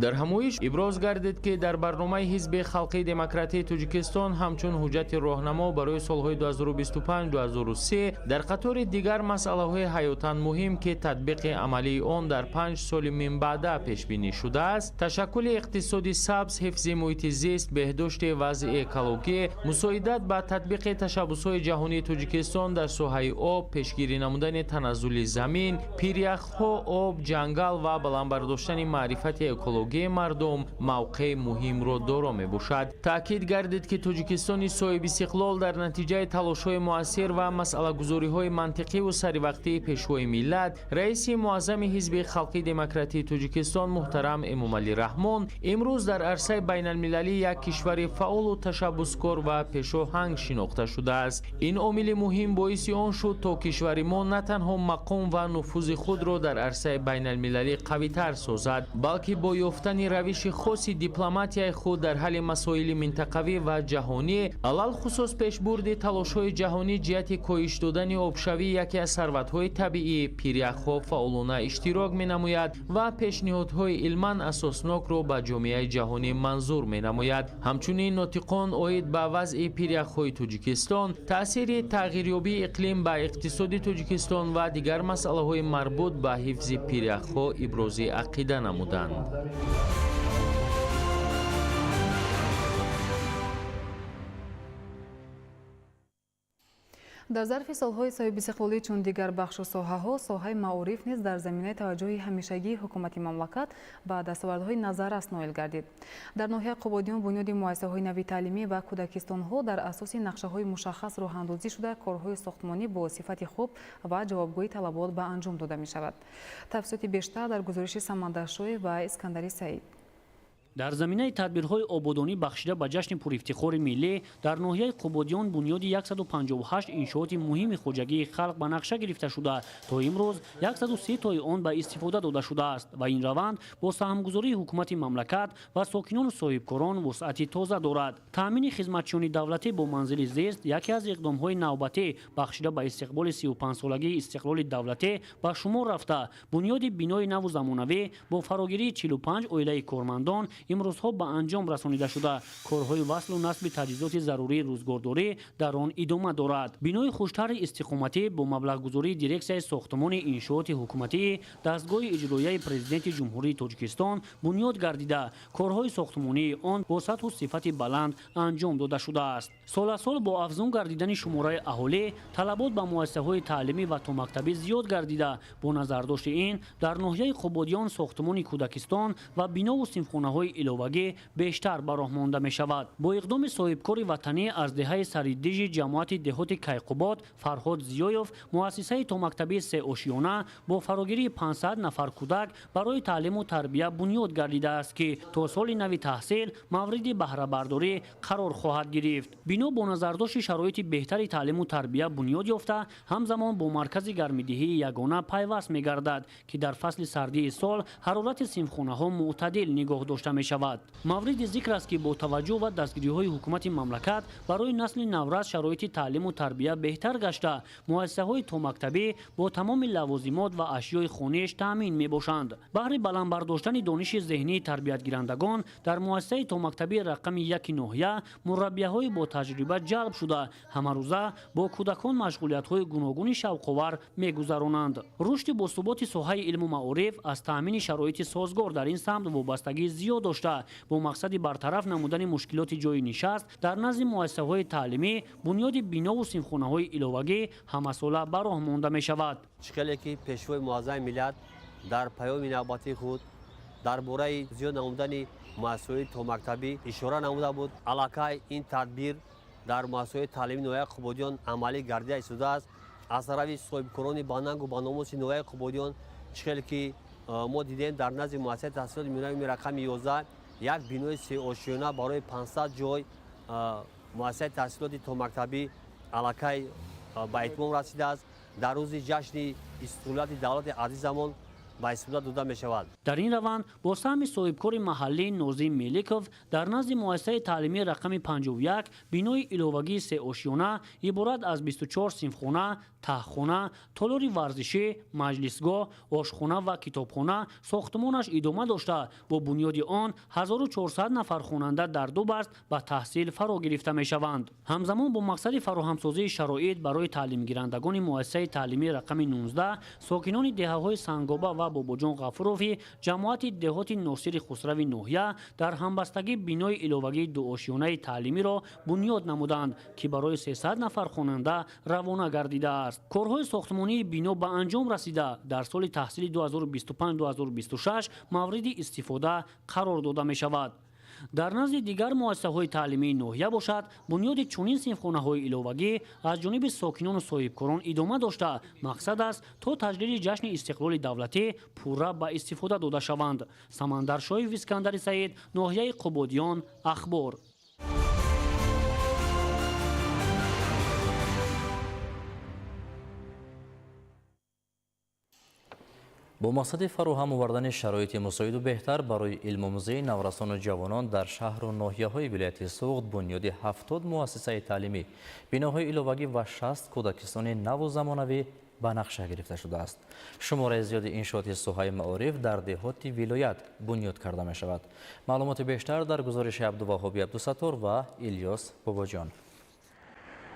Дар ҳамоиш иброз гардид, ки дар барномаи Ҳизби Халқии Демократии Тоҷикистон ҳамчун ҳуҷҷати роҳнамо барои солҳои 2025-2003 дар қатори дигар масъалаҳои ҳаётан муҳим, ки татбиқи амалии он дар 5 соли минбаъда пешбинӣ шудааст, ташаккули иқтисоди сабз, ҳифзи муҳити зист, беҳдошти вазъи экологӣ, мусоидат ба татбиқи ташаббусҳои ҷаҳонии Тоҷикистон дар соҳаи об, пешгирӣ намудани таназзули замин, пиряхҳо, об, ҷангал ва баланд бардоштани маърифати экологӣ мардум мавқеи муҳимро доро мебошад. Таъкид гардид, ки Тоҷикистони соҳибистиқлол дар натиҷаи талошҳои муассир ва масъалагузориҳои мантиқиву саривақтии Пешвои миллат, раиси муаззами Ҳизби Халқии Демократии Тоҷикистон муҳтарам Эмомалӣ Раҳмон, имрӯз дар арсаи байналмилалӣ як кишвари фаъолу ташаббускор ва пешоҳанг шинохта шудааст. Ин омили муҳим боиси он шуд, то кишвари мо на танҳо мақом ва нуфузи худро дар арсаи байналмилалӣ қавитар созад, балки бо ёфтани равиши хоси дипломатияи худ дар ҳалли масоили минтақавӣ ва ҷаҳонӣ, алалхусус пешбурди талошҳои ҷаҳонӣ ҷиҳати коҳиш додани обшавии яке аз сарватҳои табиӣ пиряхҳо фаъолона иштирок менамояд ва пешниҳодҳои илман асоснокро ба ҷомеаи ҷаҳонӣ манзур менамояд. Ҳамчунин нотиқон оид ба вазъи пиряхҳои Тоҷикистон, таъсири тағйирёбии иқлим ба иқтисоди Тоҷикистон ва дигар масъалаҳои марбут ба ҳифзи пиряхҳо ибрози ақида намуданд. Дар зарфи солҳои соҳибистиқлолӣ, чун дигар бахшу соҳаҳо, соҳаи маориф низ дар заминаи таваҷҷӯҳи ҳамешагии ҳукумати мамлакат ба дастовардҳои назаррас ноил гардид. Дар ноҳияи Қубодиён бунёди муассисаҳои нави таълимӣ ва кӯдакистонҳо дар асоси нақшаҳои мушаххас роҳандозӣ шуда, корҳои сохтмонӣ бо сифати хуб ва ҷавобгӯи талабот ба анҷом дода мешавад. Тафсилоти бештар дар гузориши Самандар Шоев ва Искандари Саид. Дар заминаи тадбирҳои ободонӣ бахшида ба ҷашни пурэфтихори миллӣ дар ноҳияи Қубодиён бунёди 158 иншооти муҳими хоҷагии халқ ба нақша гирифта шуда, то имрӯз 103 тои он ба истифода дода шудааст ва ин раванд бо саҳмгузории ҳукумати мамлакат ва сокинону соҳибкорон вусъати тоза дорад. Таъмини хизматчиёни давлатӣ бо манзили зист яке аз иқдомҳои навбатӣ бахшида ба истиқболи 35-солагии истиқлоли давлатӣ ба шумор рафта, бунёди бинои наву замонавӣ бо фарогирии 45 оилаи кормандон имрӯзҳо ба анҷом расонида шуда, корҳои васлу насби таҷҳизоти зарурии рӯзгордорӣ дар он идома дорад. Бинои хуштарҳи истиқоматӣ бо маблағгузории дирексияи сохтмони иншооти ҳукуматии дастгоҳи иҷроияи Президенти Ҷумҳурии Тоҷикистон бунёд гардида, корҳои сохтмонии он бо сатҳу сифати баланд анҷом дода шудааст. Сол аз сол бо афзун гардидани шумораи аҳолӣ талабот ба муассисаҳои таълимӣ ва томактабӣ зиёд гардида, бо назардошти ин дар ноҳияи Қубодиён сохтмони кӯдакистон ва бинову синфхонаҳои иловагӣ бештар ба роҳ монда мешавад. Бо иқдоми соҳибкори ватанӣ аз деҳаи Сариддижи ҷамоати деҳоти Кайқубод Фарҳод Зиёев муассисаи томактабии сеошиёна бо фарогирии 500 нафар кӯдак барои таълиму тарбия бунёд гардидааст, ки то соли нави таҳсил мавриди баҳрабардорӣ қарор хоҳад гирифт. Бино бо назардошти шароити беҳтари таълиму тарбия бунёд ёфта, ҳамзамон бо маркази гармидиҳии ягона пайваст мегардад, ки дар фасли сардии сол ҳарорати синфхонаҳо мӯътадил нигоҳ дошта мешавад. Мавриди зикр аст, ки бо таваҷҷӯҳ ва дастгириҳои ҳукумати мамлакат барои насли наврас шароити таълиму тарбия беҳтар гашта, муассисаҳои томактабӣ бо тамоми лавозимот ва ашёи хониш таъмин мебошанд. Баҳри баланд бардоштани дониши зеҳнии тарбиятгирандагон дар муассисаи томактабии рақами 1 ноҳия мураббияҳои бо таҷриба ҷалб шуда, ҳамарӯза бо кӯдакон машғулиятҳои гуногуни шавқовар мегузаронанд. Рушди босуботи соҳаи илму маориф аз таъмини шароити созгор дар ин самт вобастагии зиёд дошта, бо мақсади бартараф намудани мушкилоти ҷойи нишаст дар назди муассисаҳои таълимӣ бунёди бинову синфхонаҳои иловагӣ ҳамасола ба роҳ монда мешавад. Чӣ хеле ки Пешвои муаззами миллат дар паёми навбатии худ дар бораи зиёд намудани муассисаҳои томактабӣ ишора намуда буд, аллакай ин тадбир дар муассисаҳои таълимии ноҳияи Қубодиён амалӣ гардида истодааст. Аз тарафи соҳибкорони банангу баномуси ноҳияи Қубодиён чӣ хеле ки мо дидем, дар назди муассисаи таҳсилоти миёнаи рақами 11 як бинои сеошиёна барои 500 ҷой Муассисаи таҳсилоти томактабӣ аллакай ба итмом расидааст. Дар рӯзи ҷашни истиқлолияти давлати азизамон ба истифода дода мешавад. Дар ин раванд бо саҳми соҳибкори маҳаллӣ Нозим Меликов дар назди муассисаи таълимии рақами 51 бинои иловагии сеошёна иборат аз 24 синфхона, таҳхона, толори варзишӣ, маҷлисгоҳ, ошхона ва китобхона сохтмонаш идома дошта, бо бунёди он 1400 нафар хонанда дар ду баст ба таҳсил фаро гирифта мешаванд. Ҳамзамон бо мақсади фароҳамсозии шароит барои таълимгирандагони муассисаи таълимии рақами 19 сокинони деҳаҳои Сангоба ва Бобоҷон Ғафурови ҷамоати деҳоти Носири Хусрави ноҳия дар ҳамбастагӣ бинои иловагии дуошёнаи таълимиро бунёд намуданд, ки барои 300 нафар хонанда равона гардидааст. Корҳои сохтмонии бино ба анҷом расида, дар соли таҳсили 2025-2026 мавриди истифода қарор дода мешавад. Дар назди дигар муассисаҳои таълимии ноҳия бошад, бунёди чунин синфхонаҳои иловагӣ аз ҷониби сокинону соҳибкорон идома дошта, мақсад аст то таҷлили ҷашни истиқлоли давлатӣ пурра ба истифода дода шаванд. Самандар Шоев, Искандари Саид, ноҳияи Қубодиён, Ахбор. Бо мақсади фароҳам овардани шароити мусоиду беҳтар барои илмомӯзии наврасону ҷавонон дар шаҳру ноҳияҳои вилояти Суғд бунёди 70 муассисаи таълимӣ, биноҳои иловагӣ ва 60 кӯдакистони наву замонавӣ ба нақша гирифта шудааст. Шумораи зиёди иншооти соҳаи маориф дар деҳоти вилоят бунёд карда мешавад. Маълумоти бештар дар гузориши Абдуваҳоби Абдусаттор ва Илёс Бобоҷон.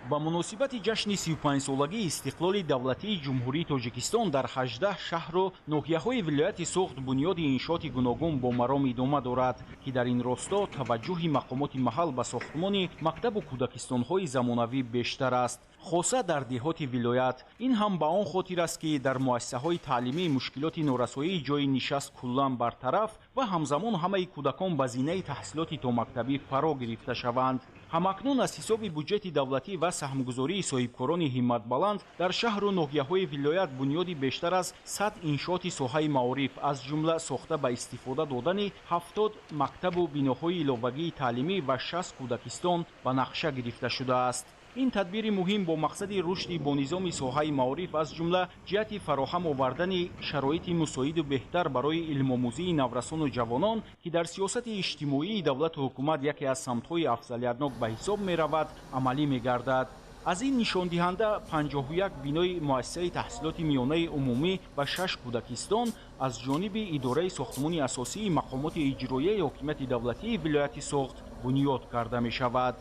Ба муносибати ҷашни 35-солагии истиқлоли давлатии Ҷумҳурии Тоҷикистон дар 18 шаҳру ноҳияҳои вилояти Суғд бунёди иншооти гуногун бо маром идома дорад, ки дар ин росто таваҷҷӯҳи мақомоти маҳал ба сохтмони мактабу кӯдакистонҳои замонавӣ бештар аст, хоса дар деҳоти вилоят. Ин ҳам ба он хотир аст, ки дар муассисаҳои таълимӣ мушкилоти норасоии ҷойи нишаст куллан бартараф ва ҳамзамон ҳамаи кӯдакон ба зинаи таҳсилоти томактабӣ фаро гирифта шаванд. Ҳамакнун аз ҳисоби буҷети давлатӣ ва саҳмгузории соҳибкорони ҳимматбаланд дар шаҳру ноҳияҳои вилоят бунёди бештар аз 100 иншооти соҳаи маориф, аз ҷумла сохта ба истифода додани 70 мактабу биноҳои иловагии таълимӣ ва 60 кӯдакистон ба нақша гирифта шудааст. Ин тадбири муҳим бо мақсади рушди бонизоми соҳаи маориф, аз ҷумла ҷиҳати фароҳам овардани шароити мусоиду беҳтар барои илмомӯзии наврасону ҷавонон, ки дар сиёсати иҷтимоии давлату ҳукумат яке аз самтҳои афзалиятнок ба ҳисоб меравад, амалӣ мегардад. Аз ин нишондиҳанда 51 бинои муассисаи таҳсилоти миёнаи умумӣ ва 6 кӯдакистон аз ҷониби идораи сохтмони асосии мақомоти иҷроияи ҳокимияти давлатии вилояти Суғд бунёд карда мешавад.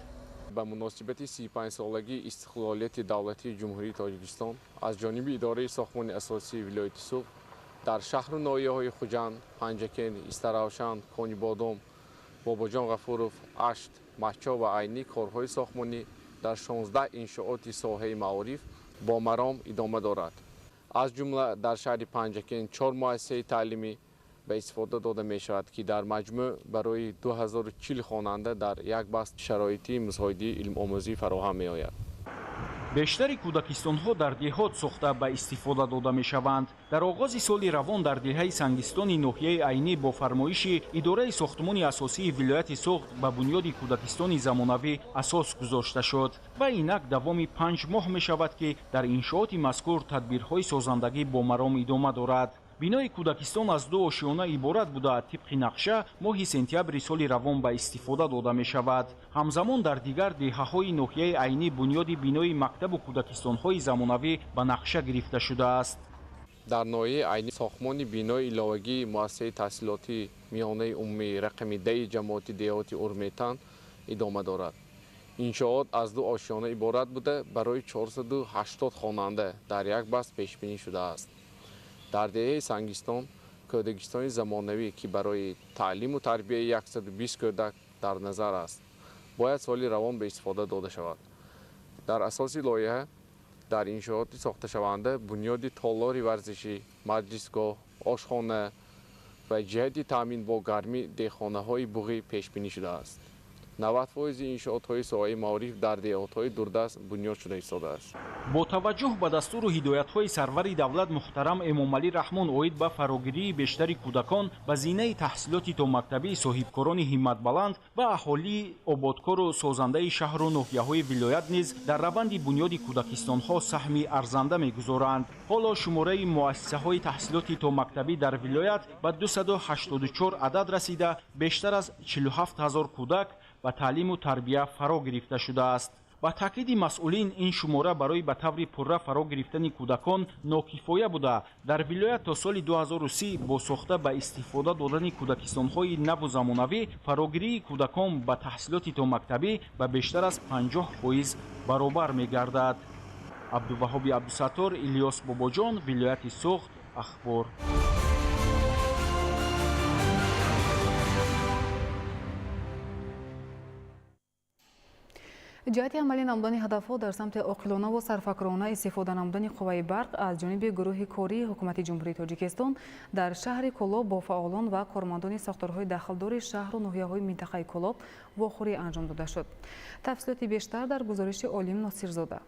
Ба муносибати 35-солагии истиқлолияти давлатии Ҷумҳурии Тоҷикистон аз ҷониби идораи сохтмони асосии вилояти Суғд дар шаҳру ноҳияҳои Хуҷанд, Панҷакент, Истаравшан, Конибодом, Бобоҷон Ғафуров, Ашт, Маҳчо ва Айнӣ корҳои сохтмонӣ дар 16 иншооти соҳаи маориф бо маром идома дорад. Аз ҷумла дар шаҳри Панҷакент 4 муассисаи таълимӣ ба истифода дода мешавад, ки дар маҷмӯъ барои 2040 хонанда дар як баст шароити мусоидии илмомӯзӣ фароҳам меояд. Бештари кӯдакистонҳо дар деҳот сохта ба истифода дода мешаванд. Дар оғози соли равон дар деҳаи Сангистони ноҳияи Айнӣ бо фармоиши идораи сохтмони асосии вилояти Суғд ба бунёди кӯдакистони замонавӣ асос гузошта шуд ва инак давоми 5 моҳ мешавад, ки дар иншооти мазкур тадбирҳои созандагӣ бо маром идома дорад. Бинои кӯдакистон аз 2 ошёна иборат буда, тибқи нақша моҳи сентябри соли равон ба истифода дода мешавад. Ҳамзамон дар дигар деҳаҳои ноҳияи Айнӣ бунёди бинои мактабу кӯдакистонҳои замонавӣ ба нақша гирифта шудааст. Дар ноҳияи Айнӣ сохтмони бинои иловагии муассисаи таҳсилоти миёнаи умумӣ рақами 10 ҷамоати деҳоти Урметан идома дорад. Иншоот аз 2 ошёна иборат буда, барои 480 хонанда дар як баст пешбинӣ шудааст. Дар деҳаи Сангистон кӯдакистони замонавӣ, ки барои таълиму тарбияи 120 кӯдак дар назар аст, бояд соли равон ба истифода дода шавад. Дар асоси лоиҳа дар иншооти сохташаванда бунёди толори варзишӣ, маҷлисгоҳ, ошхона ва ҷиҳати таъмин бо гармӣ деҳхонаҳои буғӣ пешбинӣ шудааст. 90% иншоотҳои соҳаи маориф дар деҳотҳои дурдаст бунёд шуда истодааст. Бо таваҷҷӯҳ ба дастуру ҳидоятҳои сарвари давлат муҳтарам Эмомалӣ Раҳмон оид ба фарогирии бештари кӯдакон ба зинаи таҳсилоти томактабӣ, соҳибкорони ҳимматбаланд ва аҳолии ободкору созандаи шаҳру ноҳияҳои вилоят низ дар раванди бунёди кӯдакистонҳо саҳми арзанда мегузоранд. Ҳоло шумораи муассисаҳои таҳсилоти томактабӣ дар вилоят ба 284 адад расида, бештар аз 47 ҳазор кӯдак ба таълиму тарбия фаро гирифта шудааст. Ба таъкиди масъулин, ин шумора барои ба таври пурра фаро гирифтани кӯдакон нокифоя буда, дар вилоят то соли 2030 бо сохта ба истифода додани кӯдакистонҳои наву замонавӣ фарогирии кӯдакон ба таҳсилоти томактабӣ ба бештар аз 50% баробар мегардад. Абдуваҳоби Абдусаттор, Илёс Бобоҷон, вилояти Суғд, Ахбор. Ҷиҳати амалӣ намудани ҳадафҳо дар самти оқилонаву сарфакорона истифода намудани қувваи барқ аз ҷониби гурӯҳи кории Ҳукумати Ҷумҳурии Тоҷикистон дар шаҳри Кӯлоб бо фаъолон ва кормандони сохторҳои дахлдори шаҳру ноҳияҳои минтақаи Кӯлоб вохӯрӣ анҷом дода шуд. Тафсилоти бештар дар гузориши Олим Носирзода.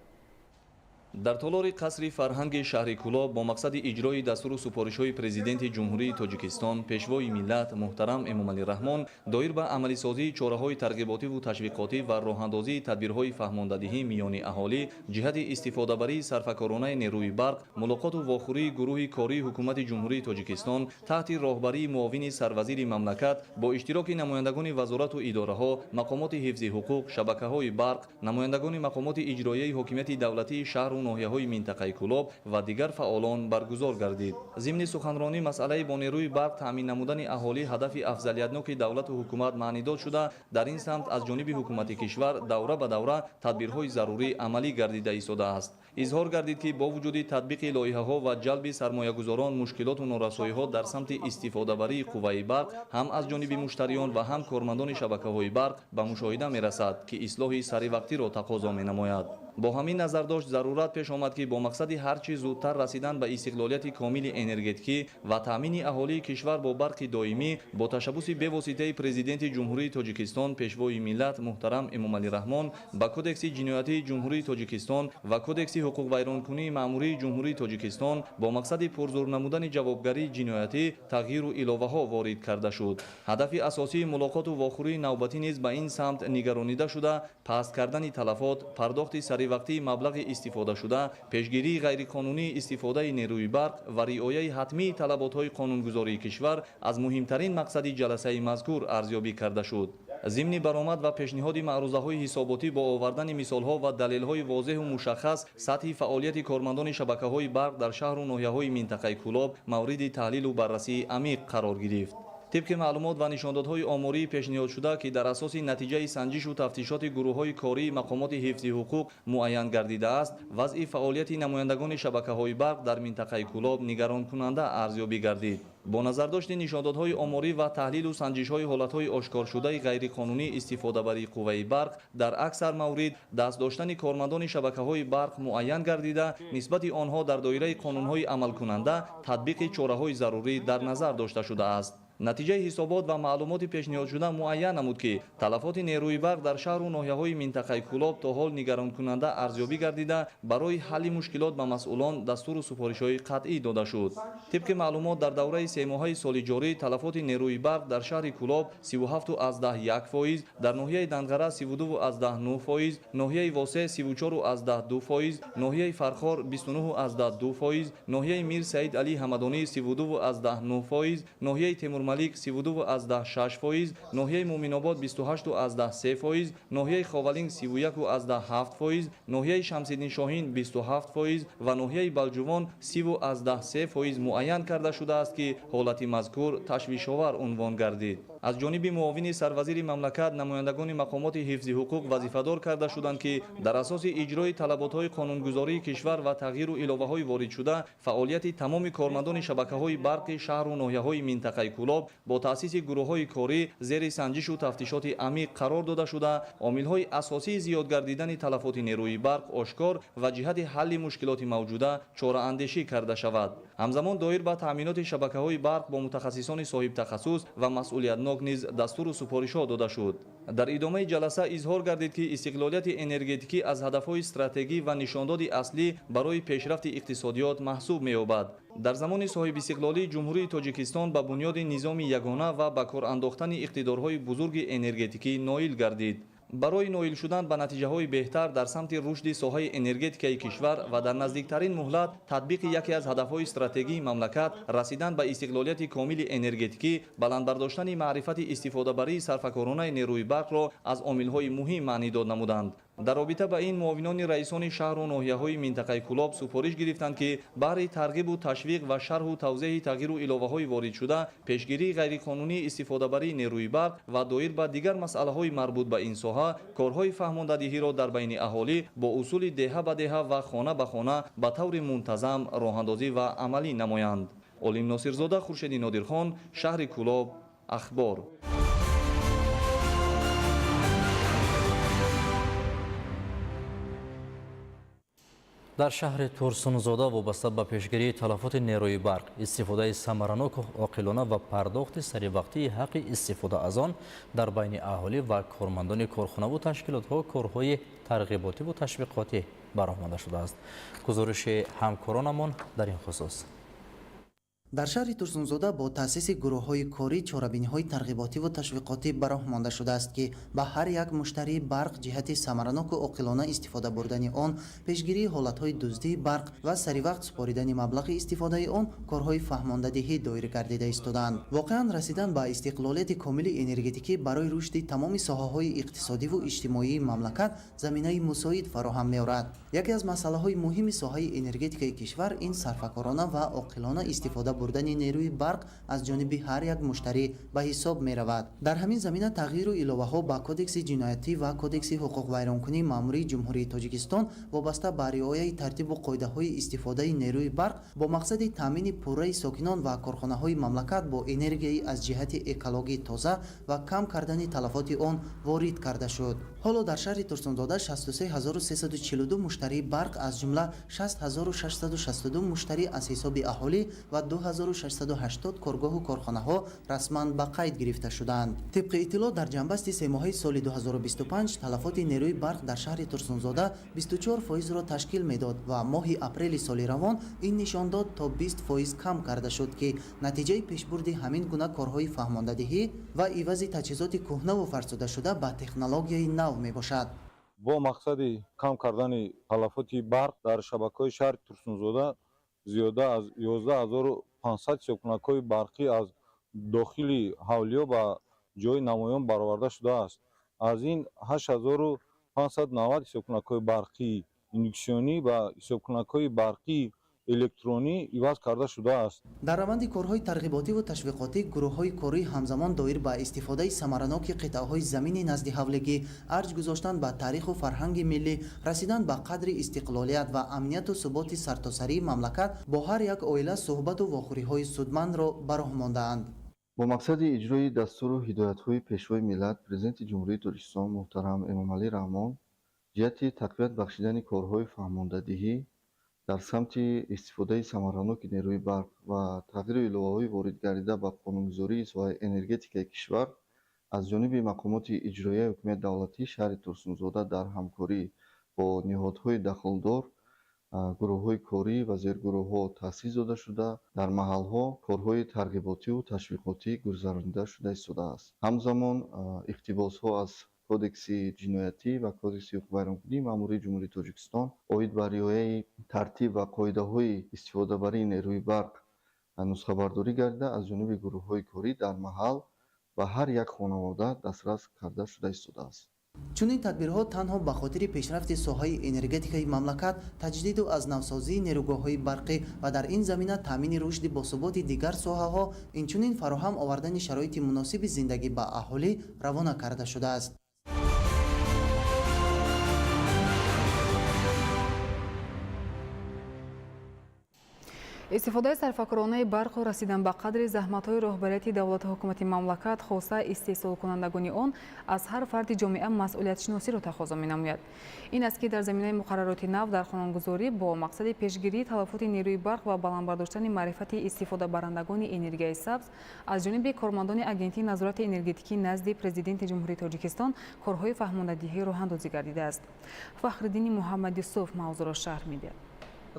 Дар толори қасри фарҳанги шаҳри Кӯлоб бо мақсади иҷрои дастуру супоришҳои Президенти Ҷумҳурии Тоҷикистон, Пешвои миллат муҳтарам Эмомалӣ Раҳмон доир ба амалисозии чораҳои тарғиботиву ташвиқотӣ ва роҳандозии тадбирҳои фаҳмондадиҳӣ миёни аҳолӣ ҷиҳати истифодабарии сарфакоронаи нерӯи барқ, мулоқоту вохӯрии гурӯҳи кории Ҳукумати Ҷумҳурии Тоҷикистон таҳти роҳбарии муовини сарвазири мамлакат бо иштироки намояндагони вазорату идораҳо, мақомоти ҳифзи ҳуқуқ, шабакаҳои барқ, намояндагони мақомоти иҷроияи ҳокимияти давлатии шаҳру ноҳияҳои минтақаи Кӯлоб ва дигар фаъолон баргузор гардид. Зимни суханронӣ масъалаи бо нерӯи барқ таъмин намудани аҳолӣ ҳадафи афзалиятноки давлату ҳукумат маънидод шуда, дар ин самт аз ҷониби ҳукумати кишвар давра ба давра тадбирҳои зарурӣ амалӣ гардида истодааст. Изҳор гардид, ки бо вуҷуди татбиқи лоиҳаҳо ва ҷалби сармоягузорон мушкилоту норасоиҳо дар самти истифодабарии қувваи барқ ҳам аз ҷониби муштариён ва ҳам кормандони шабакаҳои барқ ба мушоҳида мерасад, ки ислоҳи саривақтиро тақозо менамояд. Бо ҳамин назардошт зарурат пеш омад, ки бо мақсади ҳар чӣ зудтар расидан ба истиқлолияти комили энергетикӣ ва таъмини аҳолии кишвар бо барқи доимӣ бо ташаббуси бевоситаи Президенти Ҷумҳурии Тоҷикистон, Пешвои миллат муҳтарам Эмомалӣ Раҳмон ба Кодекси ҷиноятии Ҷумҳурии Тоҷикистон ва Кодекси ҳуқуқвайронкунии маъмурии Ҷумҳурии Тоҷикистон бо мақсади пурзур намудани ҷавобгарии ҷиноятӣ тағйиру иловаҳо ворид карда шуд. Ҳадафи асосии мулоқоту вохӯрии навбатӣ низ ба ин самт нигаронида шуда, паст кардани талафот, пардохти саривақтии маблағи истифодашуда, пешгирии ғайриқонунии истифодаи нерӯи барқ ва риояи ҳатмии талаботҳои қонунгузории кишвар аз муҳимтарин мақсади ҷаласаи мазкур арзёбӣ карда шуд. Зимни баромад ва пешниҳоди маърузаҳои ҳисоботӣ бо овардани мисолҳо ва далелҳои возеҳу мушаххас сатҳи фаъолияти кормандони шабакаҳои барқ дар шаҳру ноҳияҳои минтақаи Кӯлоб мавриди таҳлилу баррасии амиқ қарор гирифт. Тибқи маълумот ва нишондодҳои омории пешниҳодшуда, ки дар асоси натиҷаи санҷишу тафтишоти гурӯҳҳои кории мақомоти ҳифзи ҳуқуқ муайян гардидааст, вазъи фаъолияти намояндагони шабакаҳои барқ дар минтақаи Кӯлоб нигаронкунанда арзёбӣ гардид. Бо назардошти нишондодҳои оморӣ ва таҳлилу санҷишҳои ҳолатҳои ошкоршудаи ғайриқонунии истифодабарии қувваи барқ дар аксар маврид даст доштани кормандони шабакаҳои барқ муайян гардида, нисбати онҳо дар доираи қонунҳои амалкунанда татбиқи чораҳои зарурӣ дар назар дошта шудааст. Натиҷаи ҳисобот ва маълумоти пешниҳодшуда муайян намуд, ки талафоти нерӯи барқ дар шаҳру ноҳияҳои минтақаи Кӯлоб то ҳол нигаронкунанда арзёбӣ гардида, барои ҳалли мушкилот ба масъулон дастуру супоришҳои қатъӣ дода шуд. Тибқи маълумот, дар давраи семоҳаи соли ҷорӣ талафоти нерӯи барқ дар шаҳри Кӯлоб 37,1%, дар ноҳияи Данғара 32,9%, ноҳияи Восе 34,2%, ноҳияи Фархор 29,2%, ноҳияи Мир Саид Алӣ Ҳамадонӣ 32,9%, ноҳияи Темур Малик 32,6%, ноҳияи Муминобод 28,3%, ноҳияи Ховалинг 31,7%, ноҳияи Шамсиддин Шоҳин 27% ва ноҳияи Балҷувон 30,3% муайян карда шудааст, ки ҳолати мазкур ташвишовар унвон гардид. Аз ҷониби муовини сарвазири мамлакат намояндагони мақомоти ҳифзи ҳуқуқ вазифадор карда шуданд, ки дар асоси иҷрои талаботҳои қонунгузории кишвар ва тағйиру иловаҳои воридшуда фаъолияти тамоми кормандони шабакаҳои барқи шаҳру ноҳияҳои минтақаи Кӯлоб бо таъсиси гурӯҳҳои корӣ зери санҷишу тафтишоти амиқ қарор дода шуда, омилҳои асосии зиёд гардидани талафоти нерӯи барқ ошкор ва ҷиҳати ҳалли мушкилоти мавҷуда чораандешӣ карда шавад. Ҳамзамон доир ба таъминоти шабакаҳои барқ бо мутахассисони соҳибтахассус ва масъулиятнок маҳсулнок низ дастуру супоришҳо дода шуд. Дар идомаи ҷаласа изҳор гардид, ки истиқлолияти энергетикӣ аз ҳадафҳои стратегӣ ва нишондоди аслӣ барои пешрафти иқтисодиёт маҳсуб меёбад. Дар замони соҳибистиқлолии Ҷумҳурии Тоҷикистон ба бунёди низоми ягона ва ба кор андохтани иқтидорҳои бузурги энергетикӣ ноил гардид. Барои ноил шудан ба натиҷаҳои беҳтар дар самти рушди соҳаи энергетикаи кишвар ва дар наздиктарин муҳлат татбиқи яке аз ҳадафҳои стратегии мамлакат, расидан ба истиқлолияти комили энергетикӣ, баланд бардоштани маърифати истифодабарии сарфакоронаи нерӯи барқро аз омилҳои муҳим маънӣ дод намуданд. Дар робита ба ин муовинони раисони шаҳру ноҳияҳои минтақаи Кӯлоб супориш гирифтанд, ки баҳри тарғибу ташвиқ ва шарҳу тавзеҳи тағйиру иловаҳои воридшуда, пешгирии ғайриқонунии истифодабарии нерӯи барқ ва доир ба дигар масъалаҳои марбут ба ин соҳа корҳои фаҳмондадиҳиро дар байни аҳолӣ бо усули деҳа ба деҳа ва хона ба хона ба таври мунтазам роҳандозӣ ва амалӣ намоянд. Олим Носирзода, Хуршеди Нодирхон, шаҳри Кӯлоб, Ахбор. Дар шаҳри Турсунзода вобаста ба пешгирии талафоти нерӯи барқ, истифодаи самараноку оқилона ва пардохти саривақтии ҳаққи истифода аз он дар байни аҳолӣ ва кормандони корхонаву ташкилотҳо корҳои тарғиботиву ташвиқотӣ ба роҳ монда шудааст. Гузориши ҳамкоронамон дар ин хусус. Дар шаҳри Турсунзода бо таъсиси гурӯҳҳои корӣ чорабиниҳои тарғиботиву ташвиқотӣ ба роҳ монда шудааст, ки ба ҳар як муштарии барқ ҷиҳати самараноку оқилона истифода бурдани он, пешгирии ҳолатҳои дуздии барқ ва саривақт супоридани маблағи истифодаи он корҳои фаҳмондадиҳӣ доир гардида истодаанд. Воқеан, расидан ба истиқлолияти комили энергетикӣ барои рушди тамоми соҳаҳои иқтисодиву иҷтимоии мамлакат заминаи мусоид фароҳам меорад. Яке аз масъалаҳои муҳими соҳаи энергетикаи кишвар ин сарфакорона ва оқилона истифода бурдани нерӯи барқ аз ҷониби ҳар як муштарӣ ба ҳисоб меравад. Дар ҳамин замина тағйиру иловаҳо ба Кодекси ҷиноятӣ ва Кодекси ҳуқуқвайронкунии маъмурии Ҷумҳурии Тоҷикистон вобаста ба риояи тартибу қоидаҳои истифодаи нерӯи барқ бо мақсади таъмини пурраи сокинон ва корхонаҳои мамлакат бо энергияи аз ҷиҳати экологӣ тоза ва кам кардани талафоти он ворид карда шуд. Ҳоло дар шаҳри Турсунзода 63342 муштарии барқ, аз ҷумла 6662 муштарӣ аз ҳисоби аҳолӣ ва 2680 коргоҳу корхонаҳо расман ба қайд гирифта шудаанд. Тибқи иттилоъ, дар ҷанбасти семоҳаи соли 2025 талафоти нерӯи барқ дар шаҳри Турсунзода 24%-ро ташкил медод ва моҳи апрели соли равон ин нишондод то 20% кам карда шуд, ки натиҷаи пешбурди ҳамин гуна корҳои фаҳмондадиҳӣ ва ивази таҷҳизоти кӯҳнаву фарсудашуда ба технологияи нав мебошад. Бо мақсади кам кардани талафоти барқ дар шабакаҳои шаҳри Турсунзода зиёда аз 11500 ҳисобкунакҳои барқӣ аз дохили ҳавлиҳо ба ҷои намоён бароварда шудааст. Аз ин 8590 ҳисобкунакҳои барқии индуксионӣ ва ҳисобкунакҳои барқии электронӣ иваз карда шудааст. Дар раванди корҳои тарғиботиву ташвиқотӣ гурӯҳҳои корӣ ҳамзамон доир ба истифодаи самараноки қитъаҳои замини назди ҳавлигӣ, арҷ гузоштан ба таъриху фарҳанги миллӣ, расидан ба қадри истиқлолият ва амнияту суботи сартосарии мамлакат бо ҳар як оила суҳбату вохӯриҳои судмандро ба роҳ мондаанд. Бо мақсади иҷрои дастуру ҳидоятҳои Пешвои миллат, Президенти Ҷумҳурии Тоҷикистон муҳтарам Эмомалӣ Раҳмон ҷиҳати тақвият бахшидани корҳои фаҳмондадиҳӣ дар самти истифодаи самараноки нерӯи барқ ва тағйиру иловаҳои воридгардида ба қонунгузории соҳаи энергетикаи кишвар аз ҷониби мақомоти иҷроияи ҳукумати давлатии шаҳри Турсунзода дар ҳамкорӣ бо ниҳодҳои дахлдор гурӯҳҳои корӣ ва зергурӯҳҳо таъсис дода шуда, дар маҳалҳо корҳои тарғиботиву ташвиқотӣ гузаронида шуда истодааст. Ҳамзамон иқтибосҳо аз Кодекси ҷиноятӣ ва Кодекси ҳуқуқвайронкунии маъмурии Ҷумҳурии Тоҷикистон оид ба риояи тартиб ва қоидаҳои истифодабарии нерӯи барқ нусхабардорӣ гардида, аз ҷониби гурӯҳҳои корӣ дар маҳал ба ҳар як хонавода дастрас карда шуда истодааст. Чунин тадбирҳо танҳо ба хотири пешрафти соҳаи энергетикаи мамлакат, таҷдиду аз навсозии нерӯгоҳҳои барқӣ ва дар ин замина таъмини рушди босуботи дигар соҳаҳо, инчунин фароҳам овардани шароити муносиби зиндагӣ ба аҳолӣ равона карда шудааст. Истифодаи сарфакоронаи барқу расидан ба қадри заҳматҳои роҳбарияти давлату ҳукумати мамлакат, хоса истеҳсолкунандагони он, аз ҳар фарди ҷомеа масъулиятшиносиро тақозо менамояд. Ин аст, ки дар заминаи муқаррароти нав дар қонунгузорӣ бо мақсади пешгирии талафоти нерӯи барқ ва баланд бардоштани маърифати истифодабарандагони энергияи сабз аз ҷониби кормандони Агентии назорати энергетикӣ назди Президенти Ҷумҳурии Тоҷикистон корҳои фаҳмондадиҳӣ роҳандозӣ гардидааст. Фахриддини Муҳаммадюсуф мавзӯъро шарҳ медиҳад.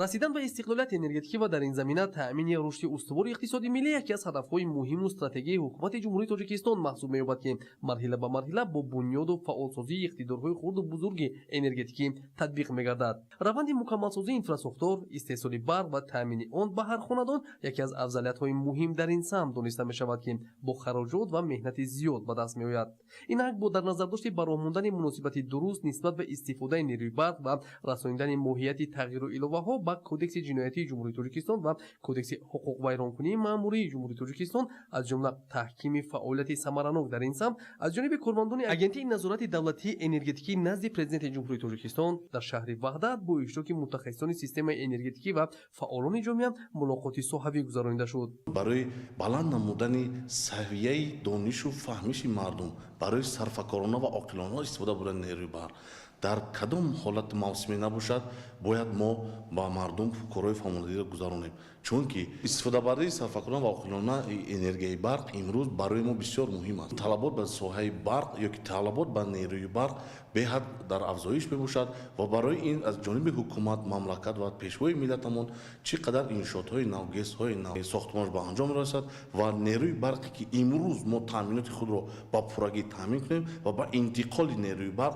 Расидан ба истиқлолияти энергетикӣ ва дар ин замина таъмини рушди устувори иқтисоди миллӣ яке аз ҳадафҳои муҳиму стратегияи ҳукумати Ҷумҳурии Тоҷикистон маҳсуб меёбад, ки марҳила ба марҳила бо бунёду фаъолсозии иқтидорҳои хурду бузурги энергетикӣ татбиқ мегардад. Раванди мукаммалсозии инфрасохтор, истеҳсоли барқ ва таъмини он ба ҳар хонадон яке аз афзалиятҳои муҳим дар ин самт дониста мешавад, ки бо хароҷот ва меҳнати зиёд ба даст меояд. Инак, бо дар назардошти ба роҳ мондани муносибати дуруст нисбат ба истифодаи нерӯи барқ ва расонидани моҳияти тағйиру иловаҳо ба Кодекси ҷиноятии Ҷумҳурии Тоҷикистон ва Кодекси ҳуқуқвайронкунии маъмурии Ҷумҳурии Тоҷикистон, аз ҷумла таҳкими фаъолияти самаранок дар ин самт аз ҷониби кормандони Агентии назорати давлатии энергетикӣ назди Президенти Ҷумҳурии Тоҷикистон дар шаҳри Ваҳдат бо иштироки мутахассисони системаи энергетикӣ ва фаъолони ҷомеа мулоқоти соҳавӣ гузаронида шуд. Барои баланд намудани савияи донишу фаҳмиши мардум барои сарфакорона ва оқилона истифода бурдани нерӯи барқ дар кадом ҳолати мавсимӣ набошад, бояд мо ба мардум корҳои фаҳмондадиро гузаронем, чунки истифодабарии сарфакорона ва оқилона энергияи барқ имрӯз барои мо бисёр муҳим аст. Талабот ба соҳаи барқ ё ки талабот ба нерӯи барқ беҳад дар афзоиш мебошад ва барои ин аз ҷониби ҳукумат, мамлакат ва пешвои миллатамон чӣ қадар иншоотҳои нав, ГЭСҳои нав сохтмонаш ба анҷом мерасад ва нерӯи барқе ки имрӯз мо таъминоти худро ба пуррагӣ таъмин кунем ва ба интиқоли нерӯи барқ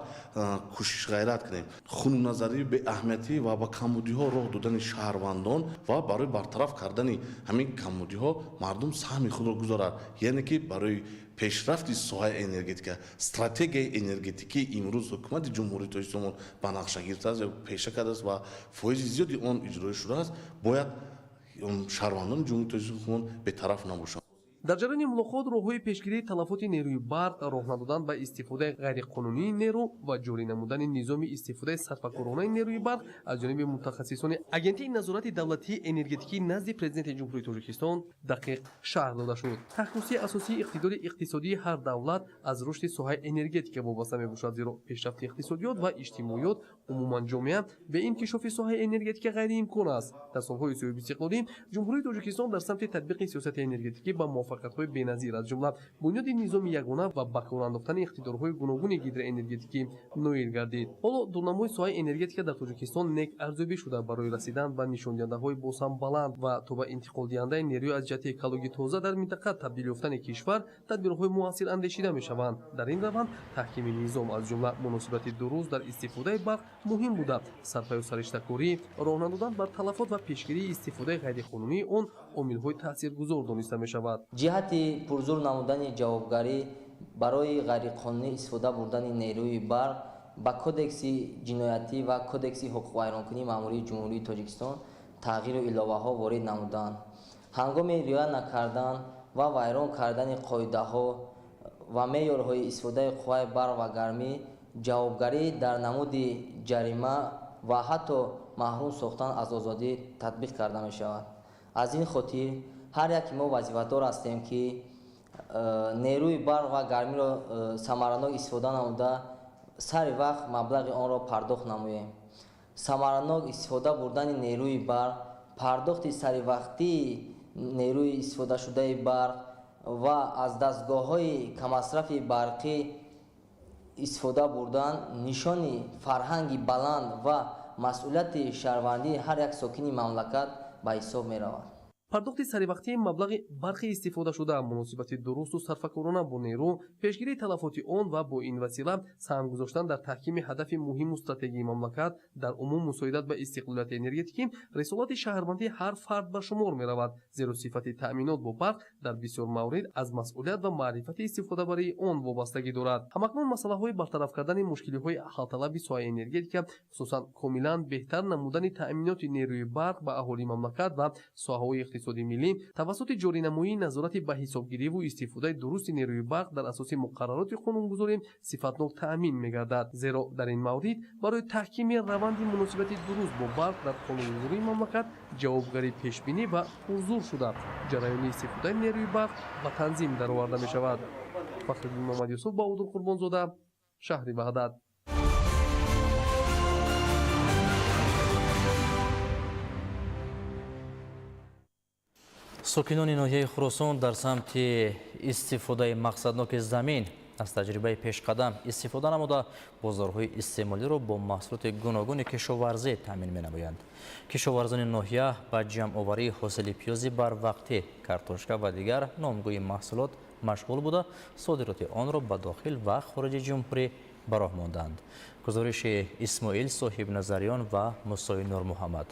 кӯшиш ғайрат кунем. Хунукназарӣ, беаҳамиятӣ ва ба камбудиҳо роҳ додани шаҳрвандон ва барои бартараф кардани ҳамин камбудиҳо мардум саҳми худро гузорад, яъне ки барои пешрафти соҳаи энергетика стратегияи энергетикии имрӯз ҳукумати Ҷумҳурии Тоҷикистон ба нақша гирифтааст ё пеша кардааст ва фоизи зиёди он иҷроӣ шудааст, бояд шаҳрвандони Ҷумҳурии Тоҷикистон бетараф набошанд. Дар ҷараёни мулоқот роҳҳои пешгирии талафоти нерӯи барқ, роҳ надодан ба истифодаи ғайриқонунии нерӯ ва ҷорӣ намудани низоми истифодаи сарфакоронаи нерӯи барқ аз ҷониби мутахассисони Агентии назорати давлатии энергетикӣ назди Президенти Ҷумҳурии Тоҷикистон дақиқ шарҳ дода шуд. Таҳкурсии асосии иқтидори иқтисодии ҳар давлат аз рушди соҳаи энергетика вобаста мебошад, зеро пешрафти иқтисодиёт ва иҷтимоиёт, умуман ҷомеа, бе инкишофи соҳаи энергетика ғайриимкон аст. Дар солҳои соҳибистиқлолӣ Ҷумҳурии Тоҷикистон дар самти татбиқи сиёсати энергетикӣ ба муваффақиятҳои беназир, аз ҷумла бунёди низоми ягона ва ба кор андохтани иқтидорҳои гуногуни гидроэнергетикӣ ноил гардид. Ҳоло дурнамои соҳаи энергетика дар Тоҷикистон нек арзёбӣ шуда, барои расидан ба нишондиҳандаҳои босам баланд ва то ба интиқолдиҳандаи нерӯи аз ҷиҳати экологӣ тоза дар минтақа табдил ёфтани кишвар тадбирҳои муассир андешида мешаванд. Дар ин раванд таҳкими низом, аз ҷумла муносибати дуруст дар истифодаи барқ муҳим буда, сарфаю сариштакорӣ, роҳ надодан бар талафот ва пешгирии истифодаи ғайриқонунии он омилҳои таъсиргузор дониста мешавад. Ҷиҳати пурзур намудани ҷавобгарӣ барои ғайриқонунӣ истифода бурдани нерӯи барқ ба Кодекси ҷиноятӣ ва Кодекси ҳуқуқвайронкунии маъмурии Ҷумҳурии Тоҷикистон тағйиру иловаҳо ворид намуданд. Ҳангоми риоя накардан ва вайрон кардани қоидаҳо ва меъёрҳои истифодаи қувваи барқ ва гармӣ ҷавобгарӣ дар намуди ҷарима ва ҳатто маҳрум сохтан аз озодӣ татбиқ карда мешавад. Аз ин хотир ҳар яке мо вазифадор ҳастем, ки нерӯи барқ ва гармиро самаранок истифода намуда, сари вақт маблағи онро пардохт намоем. Самаранок истифода бурдани нерӯи барқ, пардохти саривақтии нерӯи истифодашудаи барқ ва аз дастгоҳҳои каммасрафи барқӣ истифода бурдан нишони фарҳанги баланд ва масъулияти шаҳрвандии ҳар як сокини мамлакат ба ҳисоб меравад. Пардохти саривақтии маблағи барқи истифодашуда, муносибати дурусту сарфакорона бо нерӯ, пешгирии талафоти он ва бо ин васила саҳм гузоштан дар таҳкими ҳадафи муҳиму стратегии мамлакат, дар умум мусоидат ба истиқлолияти энергетикӣ рисолати шаҳрвандии ҳар фард ба шумор меравад, зеро сифати таъминот бо барқ дар бисёр маврид аз масъулият ва маърифати истифодабарии он вобастагӣ дорад. Ҳамакнун масъалаҳои бартараф кардани мушкилиҳои ҳалталаби соҳаи энергетика, хусусан комилан беҳтар намудани таъминоти нерӯи барқ ба аҳолии мамлакат ва соҳаҳои иқтисодии миллӣ тавассути ҷоринамоии назорати ба ҳисобгириву истифодаи дурусти нерӯи барқ дар асоси муқаррароти қонунгузорӣ сифатнок таъмин мегардад. Зеро дар ин маврид барои таҳкими раванди муносибати дуруст бо барқ дар қонунгузории мамлакат ҷавобгарӣ пешбинӣ ва пурзур шуда, ҷараёни истифодаи нерӯи барқ ба танзим дароварда мешавад. Фахриддин Муҳаммадюсуф, Баҳодур Қурбонзода, шаҳри Ваҳдат. Сокинони ноҳияи Хуросон дар самти истифодаи мақсадноки замин аз таҷрибаи пешқадам истифода намуда, бозорҳои истеъмолиро бо маҳсулоти гуногуни кишоварзӣ таъмин менамоянд. Кишоварзони ноҳия ба ҷамъоварии ҳосили пиёзи барвақтӣ, картошка ва дигар номгӯи маҳсулот машғул буда, содироти онро ба дохил ва хориҷи ҷумҳурӣ ба роҳ монданд. Гузориши Исмоил Соҳибназариён ва Мусои Нурмуҳаммад.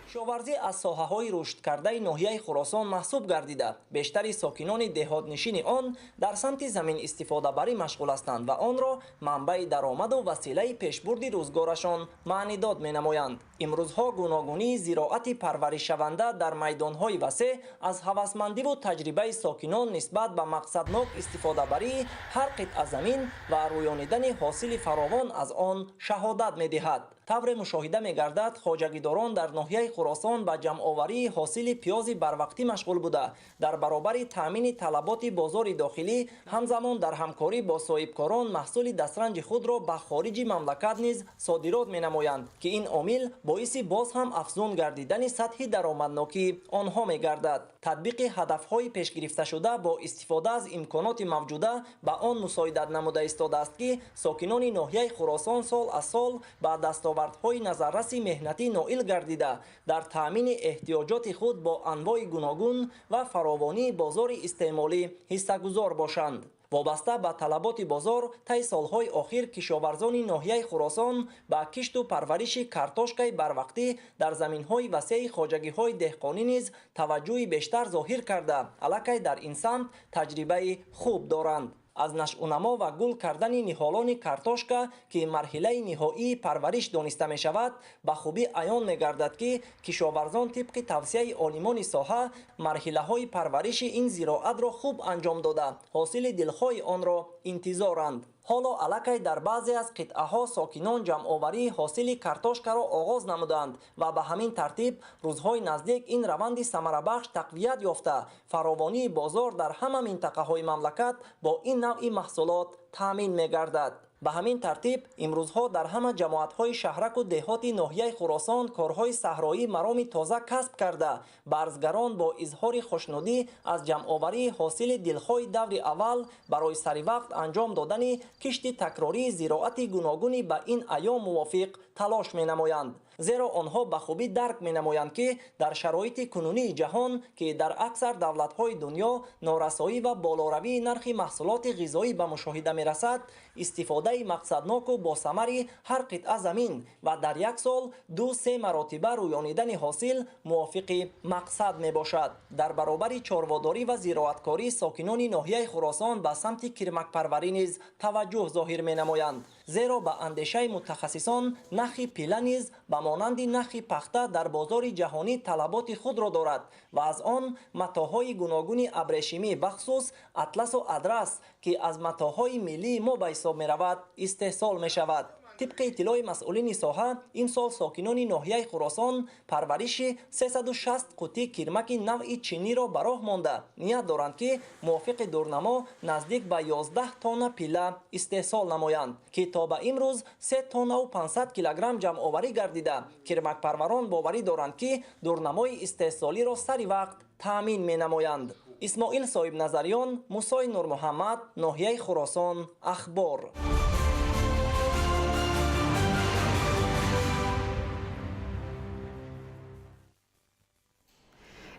Кишоварзӣ аз соҳаҳои рушдкардаи ноҳияи Хуросон маҳсуб гардида, бештари сокинони деҳотнишини он дар самти замин истифодабарӣ машғул ҳастанд ва онро манбаи даромаду василаи пешбурди рӯзгорашон маънидод менамоянд. Имрӯзҳо гуногунии зироати парваришшаванда дар майдонҳои васеъ аз ҳавасмандиву таҷрибаи сокинон нисбат ба мақсаднок истифодабарии ҳар қитъа замин ва рӯёнидани ҳосили фаровон аз он шаҳодат медиҳад. Тавре мушоҳида мегардад, хоҷагидорон дар ноҳияи Хуросон ба ҷамъоварии ҳосили пиёзи барвақтӣ машғул буда, дар баробари таъмини талаботи бозори дохилӣ, ҳамзамон дар ҳамкорӣ бо соҳибкорон маҳсули дастранҷи худро ба хориҷи мамлакат низ содирот менамоянд, ки ин омил боиси боз ҳам афзун гардидани сатҳи даромаднокии онҳо мегардад. Татбиқи ҳадафҳои пешгирифташуда бо истифода аз имконоти мавҷуда ба он мусоидат намуда истодааст, ки сокинони ноҳияи Хуросон сол аз сол ба дастовардҳои назарраси меҳнатӣ ноил гардида, дар таъмини эҳтиёҷоти худ бо анвои гуногун ва фаровонии бозори истеъмолӣ ҳиссагузор бошанд. Вобаста ба талаботи бозор, таи солҳои охир кишоварзони ноҳияи Хуросон ба кишту парвариши картошкаи барвақтӣ дар заминҳои васеи хоҷагиҳои деҳқонӣ низ таваҷҷӯҳи бештар зоҳир карда, аллакай дар ин самт таҷрибаи хуб доранд. Аз нашъунамо ва гул кардани ниҳолони картошка, ки марҳилаи ниҳоии парвариш дониста мешавад, ба хубӣ аён мегардад, ки кишоварзон тибқи тавсияи олимони соҳа марҳилаҳои парвариши ин зироатро хуб анҷом дода, ҳосили дилхоҳи онро интизоранд. Ҳоло аллакай дар баъзе аз қитъаҳо сокинон ҷамъоварии ҳосили картошкаро оғоз намуданд ва ба ҳамин тартиб рӯзҳои наздик ин раванди самарабахш тақвият ёфта, фаровонии бозор дар ҳама минтақаҳои мамлакат бо ин навъи маҳсулот таъмин мегардад. Ба ҳамин тартиб имрӯзҳо дар ҳама ҷамоатҳои шаҳраку деҳоти ноҳияи Хуросон корҳои саҳроӣ мароми тоза касб карда, барзгарон бо изҳори хушнудӣ аз ҷамъоварии ҳосили дилхоҳи даври аввал барои саривақт анҷом додани кишти такрории зироати гуногуни ба ин айём мувофиқ талош менамоянд. Зеро онҳо ба хубӣ дарк менамоянд, ки дар шароити кунунии ҷаҳон, ки дар аксар давлатҳои дунё норасоӣ ва болоравии нархи маҳсулоти ғизоӣ ба мушоҳида мерасад, истифодаи мақсадноку босамари ҳар қитъа замин ва дар як сол 2-3 маротиба рӯёнидани ҳосил мувофиқи мақсад мебошад. Дар баробари чорводорӣ ва зироаткорӣ сокинони ноҳияи Хуросон ба самти кирмакпарварӣ низ таваҷҷӯҳ зоҳир менамоянд. Зеро ба андешаи мутахассисон нахи пила низ ба монанди нахи пахта дар бозори ҷаҳонӣ талаботи худро дорад ва аз он матоъҳои гуногуни абрешимӣ, бахусус атласу адрас, ки аз матоъҳои миллии мо ба ҳисоб меравад, истеҳсол мешавад. Тибқи иттилои масъулини соҳа, имсол сокинони ноҳияи Хуросон парвариши 360 қутӣ кирмаки навъи чиниро ба роҳ монда, ният доранд, ки мувофиқи дурнамо наздик ба 11 тонна пила истеҳсол намоянд, ки то ба имрӯз 3 тоннаву 500 килограмм ҷамъоварӣ гардида, кирмакпарварон боварӣ доранд, ки дурнамои истеҳсолиро сари вақт таъмин менамоянд. Исмоил Соҳибназариён, Мусои Нурмуҳаммад, ноҳияи Хуросон, Ахбор.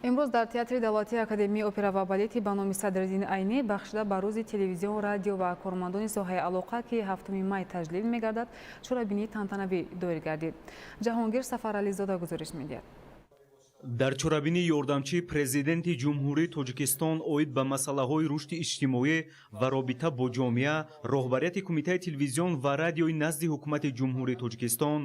Имрӯз дар Театри давлатии Академияи опера ва балети ба номи Садриддин Айнӣ бахшида ба рӯзи телевизион, радио ва кормандони соҳаи алоқа, ки 7 май таҷлил мегардад, чорабинии тантанавӣ доир гардид. Ҷаҳонгир Сафарализода гузориш медиҳад. Дар чорабинии ёрдамчии Президенти Ҷумҳурии Тоҷикистон оид ба масъалаҳои рушди иҷтимоӣ ва робита бо ҷомеа, роҳбарияти Кумитаи телевизион ва радиои назди Ҳукумати Ҷумҳурии Тоҷикистон,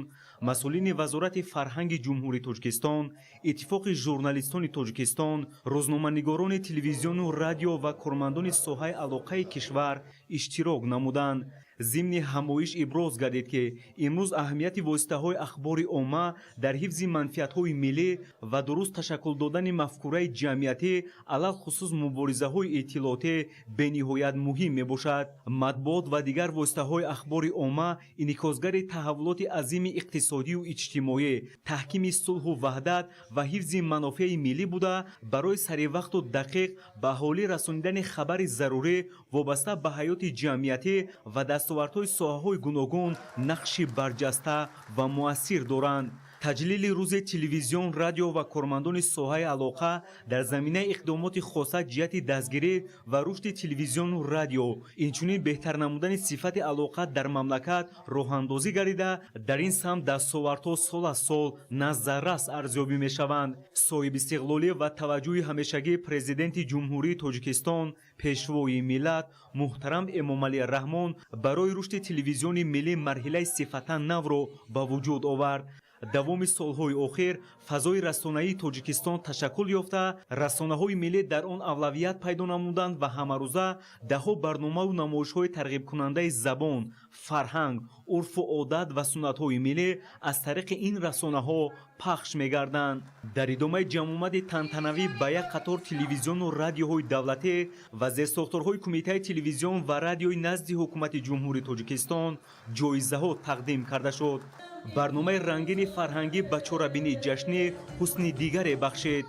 масъулини Вазорати фарҳанги Ҷумҳурии Тоҷикистон, Иттифоқи журналистони Тоҷикистон, рӯзноманигорони телевизиону радио ва кормандони соҳаи алоқаи кишвар иштирок намуданд. Зимни ҳамоиш иброз гардид, ки имрӯз аҳамияти воситаҳои ахбори омма дар ҳифзи манфиатҳои миллӣ ва дуруст ташаккул додани мафкураи ҷамъиятӣ, алалхусус муборизаҳои иттилоотӣ, бениҳоят муҳим мебошад. Матбуот ва дигар воситаҳои ахбори омма инъикосгари таҳаввулоти азими иқтисодию иҷтимоӣ, таҳкими сулҳу ваҳдат ва ҳифзи манофеи миллӣ буда, барои саривақту дақиқ ба аҳолӣ расонидани хабари зарурӣ вобаста ба ҳаёти ҷамъиятӣ ва дастовардҳои соҳаҳои гуногун нақши барҷаста ва муассир доранд. Таҷлили рӯзи телевизион, радио ва кормандони соҳаи алоқа дар заминаи иқдомоти хоса ҷиҳати дастгирӣ ва рушди телевизиону радио, инчунин беҳтар намудани сифати алоқа дар мамлакат роҳандозӣ гардида, дар ин самт дастовардҳо сол аз сол назаррас арзёбӣ мешаванд. Соҳибистиқлолӣ ва таваҷҷӯҳи ҳамешагии Президенти Ҷумҳурии Тоҷикистон, Пешвои миллат муҳтарам Эмомалӣ Раҳмон барои рушди телевизиони миллӣ марҳилаи сифатан навро ба вуҷуд овард. Давоми солҳои охир фазои расонаии Тоҷикистон ташаккул ёфта, расонаҳои миллӣ дар он авлавият пайдо намуданд ва ҳамарӯза даҳҳо барномаву намоишҳои тарғибкунандаи забон, фарҳанг, урфу одат ва суннатҳои миллӣ аз тариқи ин расонаҳо пахш мегарданд. Дар идомаи ҷамъомади тантанавӣ ба як қатор телевизиону радиоҳои давлатӣ ва зерсохторҳои Кумитаи телевизион ва радиои назди Ҳукумати Ҷумҳурии Тоҷикистон ҷоизаҳо тақдим карда шуд. Барномаи рангини фарҳангӣ ба чорабинии ҷашнӣ ҳусни дигаре бахшид.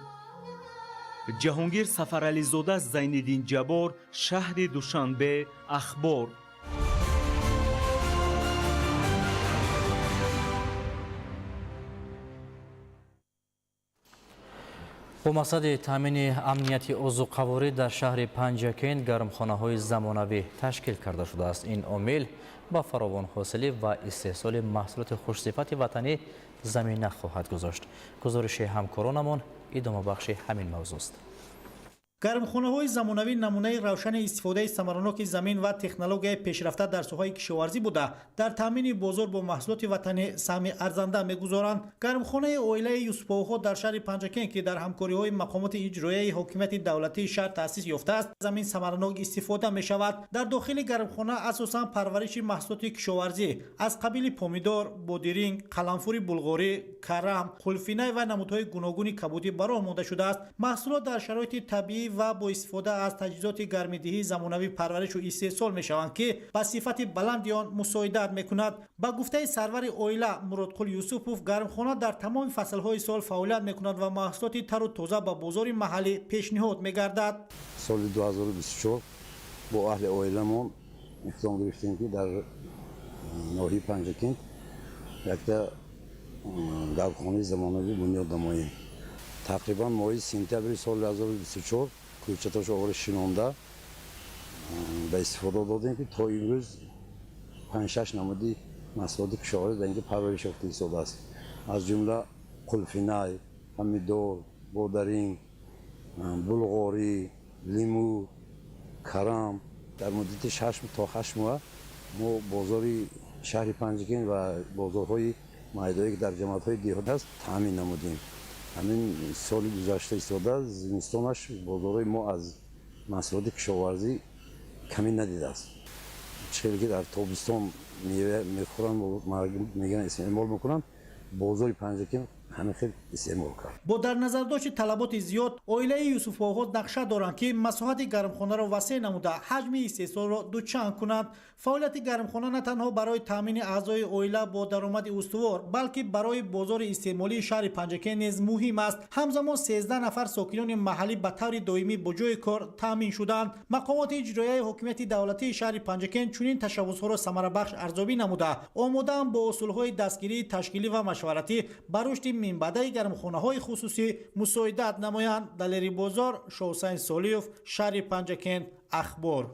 Ҷаҳонгир Сафарализода, Зайниддин Ҷаббор, шаҳри Душанбе, Ахбор. Бо мақсади таъмини амнияти озуқаворӣ дар шаҳри Панҷакент гармхонаҳои замонавӣ ташкил карда шудааст. Ин омил ба фаровонҳосилӣ ва истеҳсоли маҳсулоти хушсифати ватанӣ замина хоҳад гузошт. Гузориши ҳамкоронамон идомабахши ҳамин мавзӯст. Гармхонаҳои замонавӣ намунаи равшани истифодаи самараноки замин ва технологияи пешрафта дар соҳаи кишоварзӣ буда, дар таъмини бозор бо маҳсулоти ватанӣ саҳми арзанда мегузоранд. Гармхонаи оилаи Юсуповҳо дар шаҳри Панҷакент, ки дар ҳамкориҳои мақомоти иҷроияи ҳокимияти давлатии шаҳр таъсис ёфтааст, замин самаранок истифода мешавад. Дар дохили гармхона асосан парвариши маҳсулоти кишоварзӣ аз қабили помидор, бодиринг, қаламфури булғорӣ, карам, қулфинай ва намудҳои гуногуни кабудӣ ба роҳ монда шудааст. Маҳсулот дар шароити табиӣ ва бо истифода аз таҷҳизоти гармидиҳии замонавӣ парваришу истеҳсол мешаванд, ки ба сифати баланди он мусоидат мекунад. Ба гуфтаи сарвари оила Муродқул Юсупов, гармхона дар тамоми фаслҳои сол фаъолият мекунад ва маҳсулоти тару тоза ба бозори маҳаллӣ пешниҳод мегардад. Соли 2024 бо аҳли оиламон иқдом гирифтем, ки дар ноҳияи Панҷакент якта гармхонаи замонавӣ бунёд намоем. Тақрибан моҳи сентябри соли 2024 кӯчатош овори шинонда ба истифода додем, ки то имрӯз 5-6 намуди маҳсулоти кишоварзӣ дар инҷо парвариш ёфта истодааст. Аз ҷумла қулфинай, помидор, бодаринг, булғорӣ, лимӯ, карам. Дар муддати 6 то 8 моҳ мо бозори шаҳри Панҷакент ва бозорҳои майдоие, ки дар ҷамоатҳои деҳот аст, таъмин намудем. Ҳамин соли гузашта истода зимистонаш бозорҳои мо аз маҳсулоти кишоварзӣ камӣ надидааст. Чӣ ки дар тобистон мева мехӯранд, мегиранд, истеъмол мекунанд, бозори Панҷакент ҳамин хел истеъмол кард. Бо дар назардошти талаботи зиёд, оилаи Юсуфовҳо нақша доранд, ки масоҳати гармхонаро васеъ намуда, ҳаҷми истеҳсолро дучанд кунанд. Фаъолияти гармхона на танҳо барои таъмини аъзои оила бо даромади устувор, балки барои бозори истеъмолии шаҳри Панҷакент низ муҳим аст. Ҳамзамон 13 нафар сокинони маҳаллӣ ба таври доимӣ бо ҷойи кор таъмин шуданд. Мақомоти иҷроияи ҳокимияти давлатии шаҳри Панҷакент чунин ташаббусҳоро самарабахш арзёбӣ намуда, омодаанд бо усулҳои дастгирии ташкилӣ ва машваратӣ ба рушди минбаъдаи гармхонаҳои хусусӣ мусоидат намоянд. Далери Бозор, Шоҳусайн Солиев, шаҳри Панҷакент, Ахбор.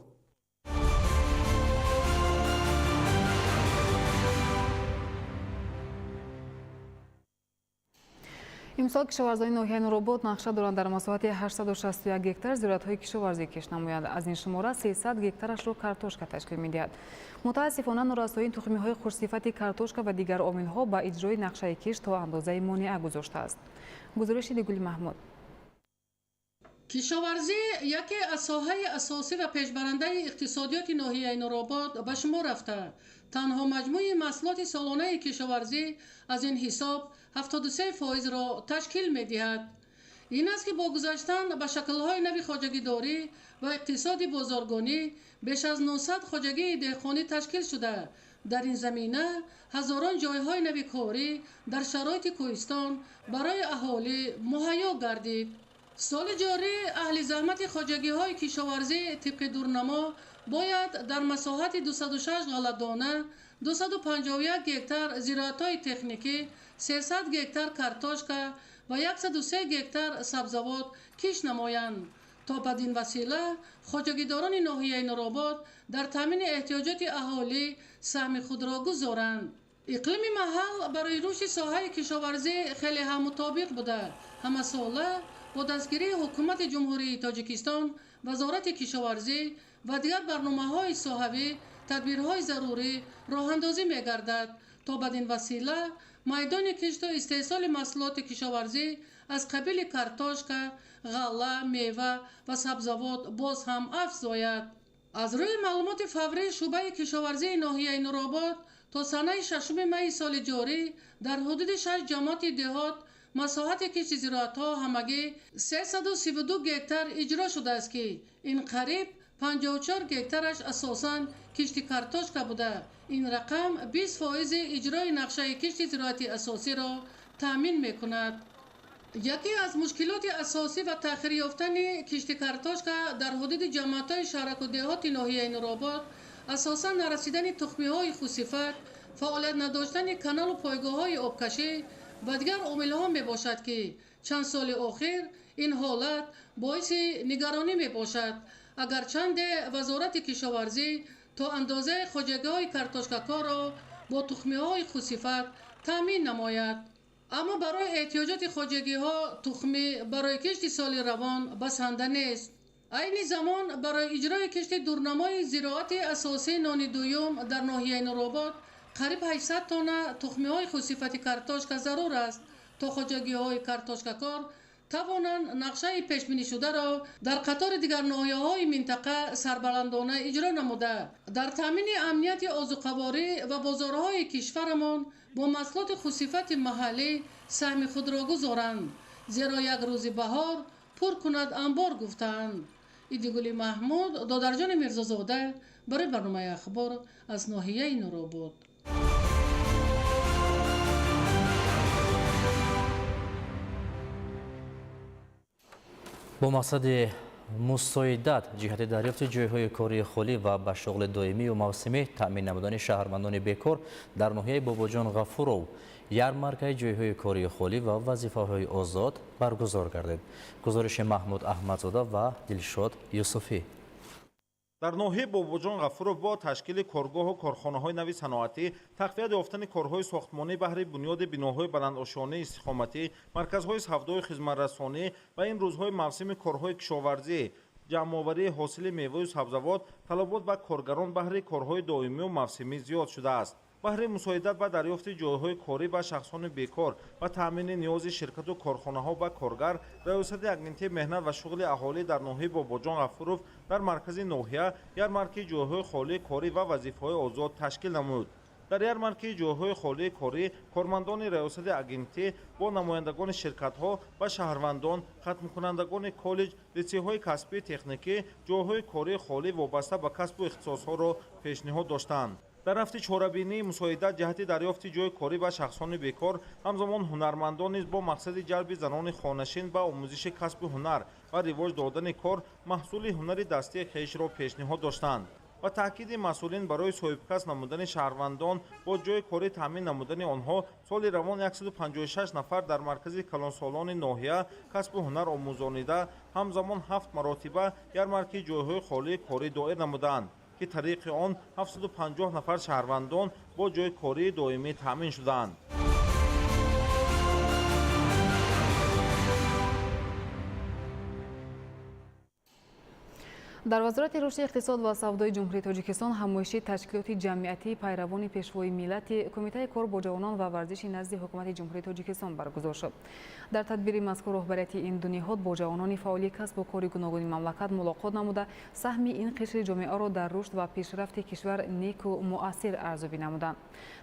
Имсол кишоварзони ноҳияи Нуробод нақша доранд дар масоҳати 861 гектар зироатҳои кишоварзӣ кишт намоянд. Аз ин шумора 300 гектарашро картошка ташкил медиҳад. Мутаассифона, норасоии тухмиҳои хушсифати картошка ва дигар омилҳо ба иҷрои нақшаи кишт то андозаи монеа гузоштааст. Гузориши Дигули Маҳмуд. Кишоварзӣ яке аз соҳаи асосӣ ва пешбарандаи иқтисодиёти ноҳияи Нуробод ба шумор рафта. Танҳо маҷмӯи маҳсулоти солонаи кишоварзӣ аз ин ҳисоб 73%-ро ташкил медиҳад. Ин аст, ки бо гузаштан ба шаклҳои нави хоҷагидорӣ ва иқтисоди бозоргонӣ беш аз 900 хоҷагии деҳқонӣ ташкил шуда, дар ин замина ҳазорон ҷойҳои нави корӣ дар шароити кӯҳистон барои аҳолӣ муҳайё гардид. Соли ҷорӣ аҳли заҳмати хоҷагиҳои кишоварзӣ тибқи дурнамо бояд дар масоҳати 206 ғалладона, 251 гектар зироатҳои техникӣ, 300 гектар картошка ва 103 гектар сабзавот кишт намоянд, то бадин васила хоҷагидорони ноҳияи Нуробод дар таъмини эҳтиёҷоти аҳолӣ саҳми худро гузоранд. Иқлими маҳал барои рушди соҳаи кишоварзӣ хеле ҳам мутобиқ буда, ҳамасола бо дастгирии Ҳукумати Ҷумҳурии Тоҷикистон, Вазорати кишоварзӣ ва дигар барномаҳои соҳавӣ тадбирҳои зарурӣ роҳандозӣ мегардад, то бадин васила майдони кишту истеҳсоли маҳсулоти кишоварзӣ аз қабили картошка, ғалла, мева ва сабзавот боз ҳам афзояд. Аз рӯи маълумоти фаврии шӯъбаи кишоварзии ноҳияи Нуробод, то санаи 6 майи соли ҷорӣ дар ҳудуди шаш ҷамоати деҳот масоҳати кишти зироатҳо ҳамагӣ 332 гектар иҷро шудааст, ки ин қариб 54 гектараш асосан кишти картошка буда, ин рақам 20% иҷрои нақшаи кишти зироати асосиро таъмин мекунад. Яке аз мушкилоти асосӣ ва таъхир ёфтани кишти картошка дар ҳудуди ҷамоатҳои шаҳраку деҳоти ноҳияи Нуробод асосан нарасидани тухмиҳои хусифат, фаъолият надоштани каналу пойгоҳҳои обкашӣ ва дигар омилҳо мебошад, ки чанд соли охир ин ҳолат боиси нигаронӣ мебошад. Агарчанде Вазорати кишоварзӣ то андозаи хоҷагиҳои картошкакорро бо тухмиҳои хусифат таъмин намояд, аммо барои эҳтиёҷоти хоҷагиҳо тухмӣ барои кишти соли равон басанда нест. Айни замон барои иҷрои кишти дурнамои зироати асосии нони дуюм дар ноҳияи Нуробод қариб 800 тонна тухмиҳои хусифати картошка зарур аст, то хоҷагиҳои картошкакор тавонанд нақшаи пешбинишударо дар қатори дигар ноҳияҳои минтақа сарбаландона иҷро намуда, дар таъмини амнияти озуқаворӣ ва бозорҳои кишварамон бо маҳсулоти хусифати маҳаллӣ саҳми худро гузоранд, зеро як рӯзи баҳор пур кунад анбор, гуфтаанд. Идигули Маҳмуд, Додарҷони Мирзозода барои барномаи Ахбор аз ноҳияи Нуробод. Бо мақсади мусоидат ҷиҳати дарёфти ҷойҳои кории холӣ ва ба шуғли доимию мавсимӣ таъмин намудани шаҳрвандони бекор дар ноҳияи Бобоҷон Ғафуров ярмаркаи ҷойҳои кории холӣ ва вазифаҳои озод баргузор гардид. Гузориши Маҳмуд Аҳмадзода ва Дилшод Юсуфӣ. Дар ноҳияи Бобоҷон Ғафуров бо ташкили коргоҳу корхонаҳои нави саноатӣ, тақвият ёфтани корҳои сохтмонӣ баҳри бунёди биноҳои баландошёнаи истиқоматӣ, марказҳои савдою хизматрасонӣ ва ин рӯзҳои мавсими корҳои кишоварзӣ, ҷамъоварии ҳосили меваю сабзавот, талабот ба коргарон баҳри корҳои доимию мавсимӣ зиёд шудааст. Баҳри мусоидат ба дарёфти ҷойҳои корӣ ба шахсони бекор ва таъмини ниёзи ширкату корхонаҳо ба коргар, Раёсати Агентии меҳнат ва шуғли аҳолӣ дар ноҳияи Бобоҷон Ғафуров дар маркази ноҳия ярмаркаи ҷойҳои холии корӣ ва вазифаҳои озод ташкил намуд. Дар ярмаркаи ҷойҳои холии корӣ кормандони Раёсати агентӣ бо намояндагони ширкатҳо ва шаҳрвандон, хатмкунандагони коллеҷ, литсейҳои касбии техникӣ ҷойҳои кории холӣ вобаста ба касбу ихтисосҳоро пешниҳод доштанд. Дар рафти чорабинии мусоидат ҷиҳати дарёфти ҷойи корӣ ба шахсони бекор, ҳамзамон ҳунармандон низ бо мақсади ҷалби занони хонашин ба омӯзиши касби ҳунар ва ривоҷ додани кор маҳсули ҳунари дастии хешро пешниҳод доштанд. Ба таъкиди масъулин, барои соҳибкасб намудани шаҳрвандон бо ҷойи корӣ таъмин намудани онҳо соли равон 156 нафар дар маркази калонсолони ноҳия касбу ҳунар омӯзонида, ҳамзамон 7 маротиба ярмаркаи ҷойҳои холии корӣ доир намуданд, ки тариқи он 750 нафар шаҳрвандон бо ҷойи кории доимӣ таъмин шуданд. Дар Вазорати рушди иқтисод ва савдои Ҷумҳурии Тоҷикистон ҳамоиши ташкилоти ҷамъиятии пайравони Пешвои миллати Кумитаи кор бо ҷавонон ва варзиши назди Ҳукумати Ҷумҳурии Тоҷикистон баргузор шуд. Дар тадбири мазкур роҳбарияти ин ду ниҳод бо ҷавонони фаъоли касбу кори гуногуни мамлакат мулоқот намуда, саҳми ин қишри ҷомеаро дар рушд ва пешрафти кишвар неку муассир арзёбӣ намуданд.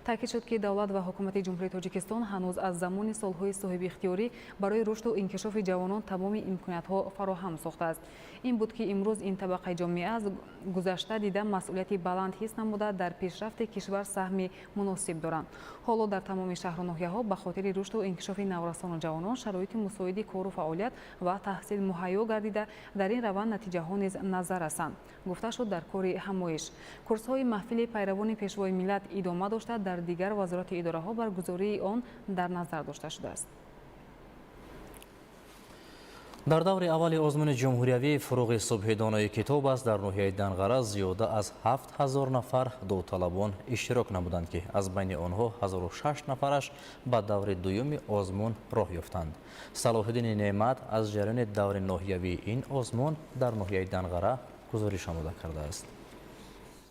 Таъкид шуд, ки давлат ва Ҳукумати Ҷумҳурии Тоҷикистон ҳанӯз аз замони солҳои соҳибихтиёрӣ барои рушду инкишофи ҷавонон тамоми имкониятҳо фароҳам сохтааст. Ин буд, ки имрӯз ин табақаи ҷомеа аз гузашта дида масъулияти баланд ҳис намуда, дар пешрафти кишвар саҳми муносиб доранд. Ҳоло дар тамоми шаҳру ноҳияҳо ба хотири рушду инкишофи наврасону ҷавонон шароити мусоиди кору фаъолият ва таҳсил муҳайё гардида, дар ин раванд натиҷаҳо низ назар расанд, гуфта шуд дар кори ҳамоиш. Курсҳои маҳфили пайравони Пешвои миллат идома дошта, дар дигар вазорату идораҳо баргузории он дар назар дошта шудааст. Дар даври аввали озмуни ҷумҳуриявии фуруғи субҳи донои китоб аст дар ноҳияи Данғара зиёда аз 7000 нафар довталабон иштирок намуданд, ки аз байни онҳо 1006 нафараш ба даври дуюми озмун роҳ ёфтанд. Салоҳиддини Неъмат аз ҷараёни даври ноҳиявии ин озмун дар ноҳияи Данғара гузориш омода кардааст.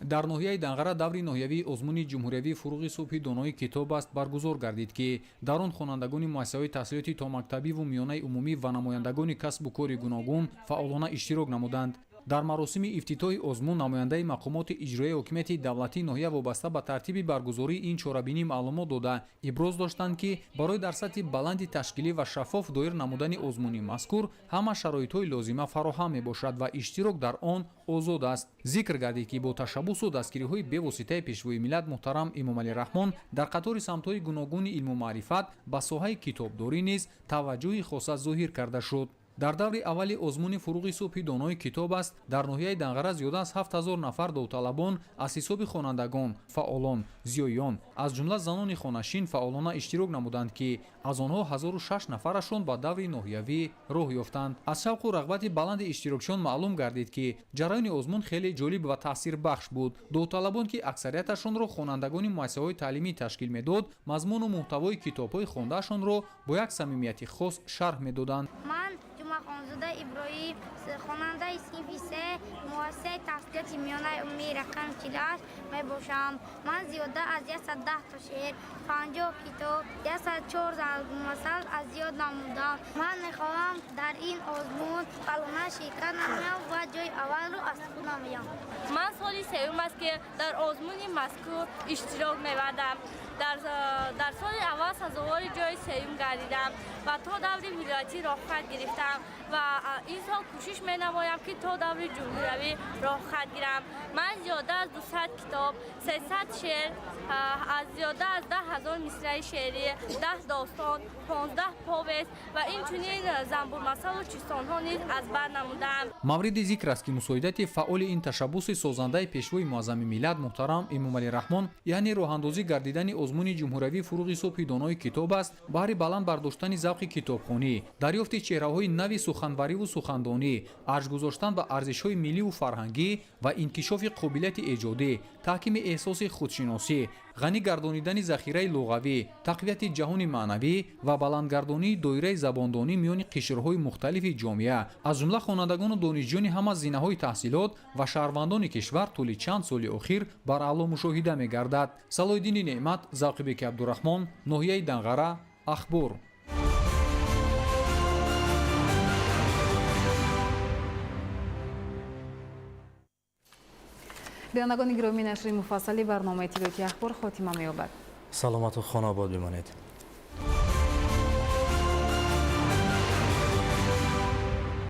Дар ноҳияи Данғара даври ноҳиявии озмуни ҷумҳуриявии фуруғи субҳи донои китоб аст баргузор гардид, ки дар он хонандагони муассисаҳои таҳсилоти томактабиву миёнаи умумӣ ва намояндагони касбу кори гуногун фаъолона иштирок намуданд. Дар маросими ифтитоҳи озмун намояндаи мақомоти иҷроияи ҳокимияти давлатии ноҳия вобаста ба тартиби баргузории ин чорабинӣ маълумот дода, иброз доштанд, ки барои дар сатҳи баланди ташкилӣ ва шаффоф доир намудани озмуни мазкур ҳама шароитҳои лозима фароҳам мебошад ва иштирок дар он озод аст. Зикр гардид, ки бо ташаббусу дастгириҳои бевоситаи Пешвои миллат муҳтарам Эмомалӣ Раҳмон дар қатори самтҳои гуногуни илму маърифат ба соҳаи китобдорӣ низ таваҷҷӯҳи хоса зоҳир карда шуд. Дар даври аввали озмуни фуруғи субҳи донои китоб аст дар ноҳияи Данғара зиёда аз 7000 нафар довталабон аз ҳисоби хонандагон, фаъолон, зиёиён, аз ҷумла занони хонашин фаъолона иштирок намуданд, ки аз онҳо 1006 нафарашон ба даври ноҳиявӣ роҳ ёфтанд. Аз шавқу рағбати баланди иштирокчиён маълум гардид, ки ҷараёни озмун хеле ҷолиб ва таъсирбахш буд. Довталабон, ки аксарияташонро хонандагони муассисаҳои таълимӣ ташкил медод, мазмуну муҳтавои китобҳои хондаашонро бо як самимияти хос шарҳ медоданд. Ҷумъахонзода Иброҳим, хонандаи синфи се, муассисаи таҳсилоти миёнаи умумии рақами 48 мебошам. Ман зиёда аз 110 то шеър, 50 китоб, 104 зарбулмасал аз ёд намудам. Ман мехоҳам дар ин озмун фаъолона ширкат намоям ва ҷои аввалро аз худ намоям. Ман соли сеюм аст, ки дар озмуни мазкур иштирок мевардам. Дар соли аввал сазовори ҷои сеюм гардидам ва то даври вилоятӣ роҳхат гирифтам ва ин сол кӯшиш менамоям, ки то даври ҷумҳуриявӣ роҳхат гирам. Ман зиёда аз 200 китоб, 300 шеър, аз зиёда аз 10 000 мисраи шеърӣ, 10 достон, 15 повест ва инчунин занбурмасалу чистонҳо низ аз бар намудам. Мавриди зикр аст, ки мусоидати фаъоли ин ташаббуси созандаи Пешвои муаззами миллат муҳтарам Эмомалӣ Раҳмон, яъне роҳандозӣ гардидани озмуни ҷумҳуриявии фуруғи субҳи донои китоб аст, баҳри баланд бардоштани завқи китобхонӣ, дарёфти чеҳраҳои нави суханвариву сухандонӣ, арҷ гузоштан ба арзишҳои милливу фарҳангӣ ва инкишофи қобилияти эҷодӣ, таҳкими эҳсоси худшиносӣ, ғанӣ гардонидани захираи луғавӣ, тақвияти ҷаҳони маънавӣ ва баландгардонии доираи забондонӣ миёни қишрҳои мухталифи ҷомеа, аз ҷумла хонандагону донишҷӯёни ҳама зинаҳои таҳсилот ва шаҳрвандони кишвар тӯли чанд соли охир бараъло мушоҳида мегардад. Салоҳиддини Неъмат, Завқибеки Абдураҳмон, ноҳияи Данғара, Ахбор. Бинандагони гиромӣ, нашри муфассали барномаи иттилоотии Ахбор хотима меёбад. Саломату хонаобод бимонед.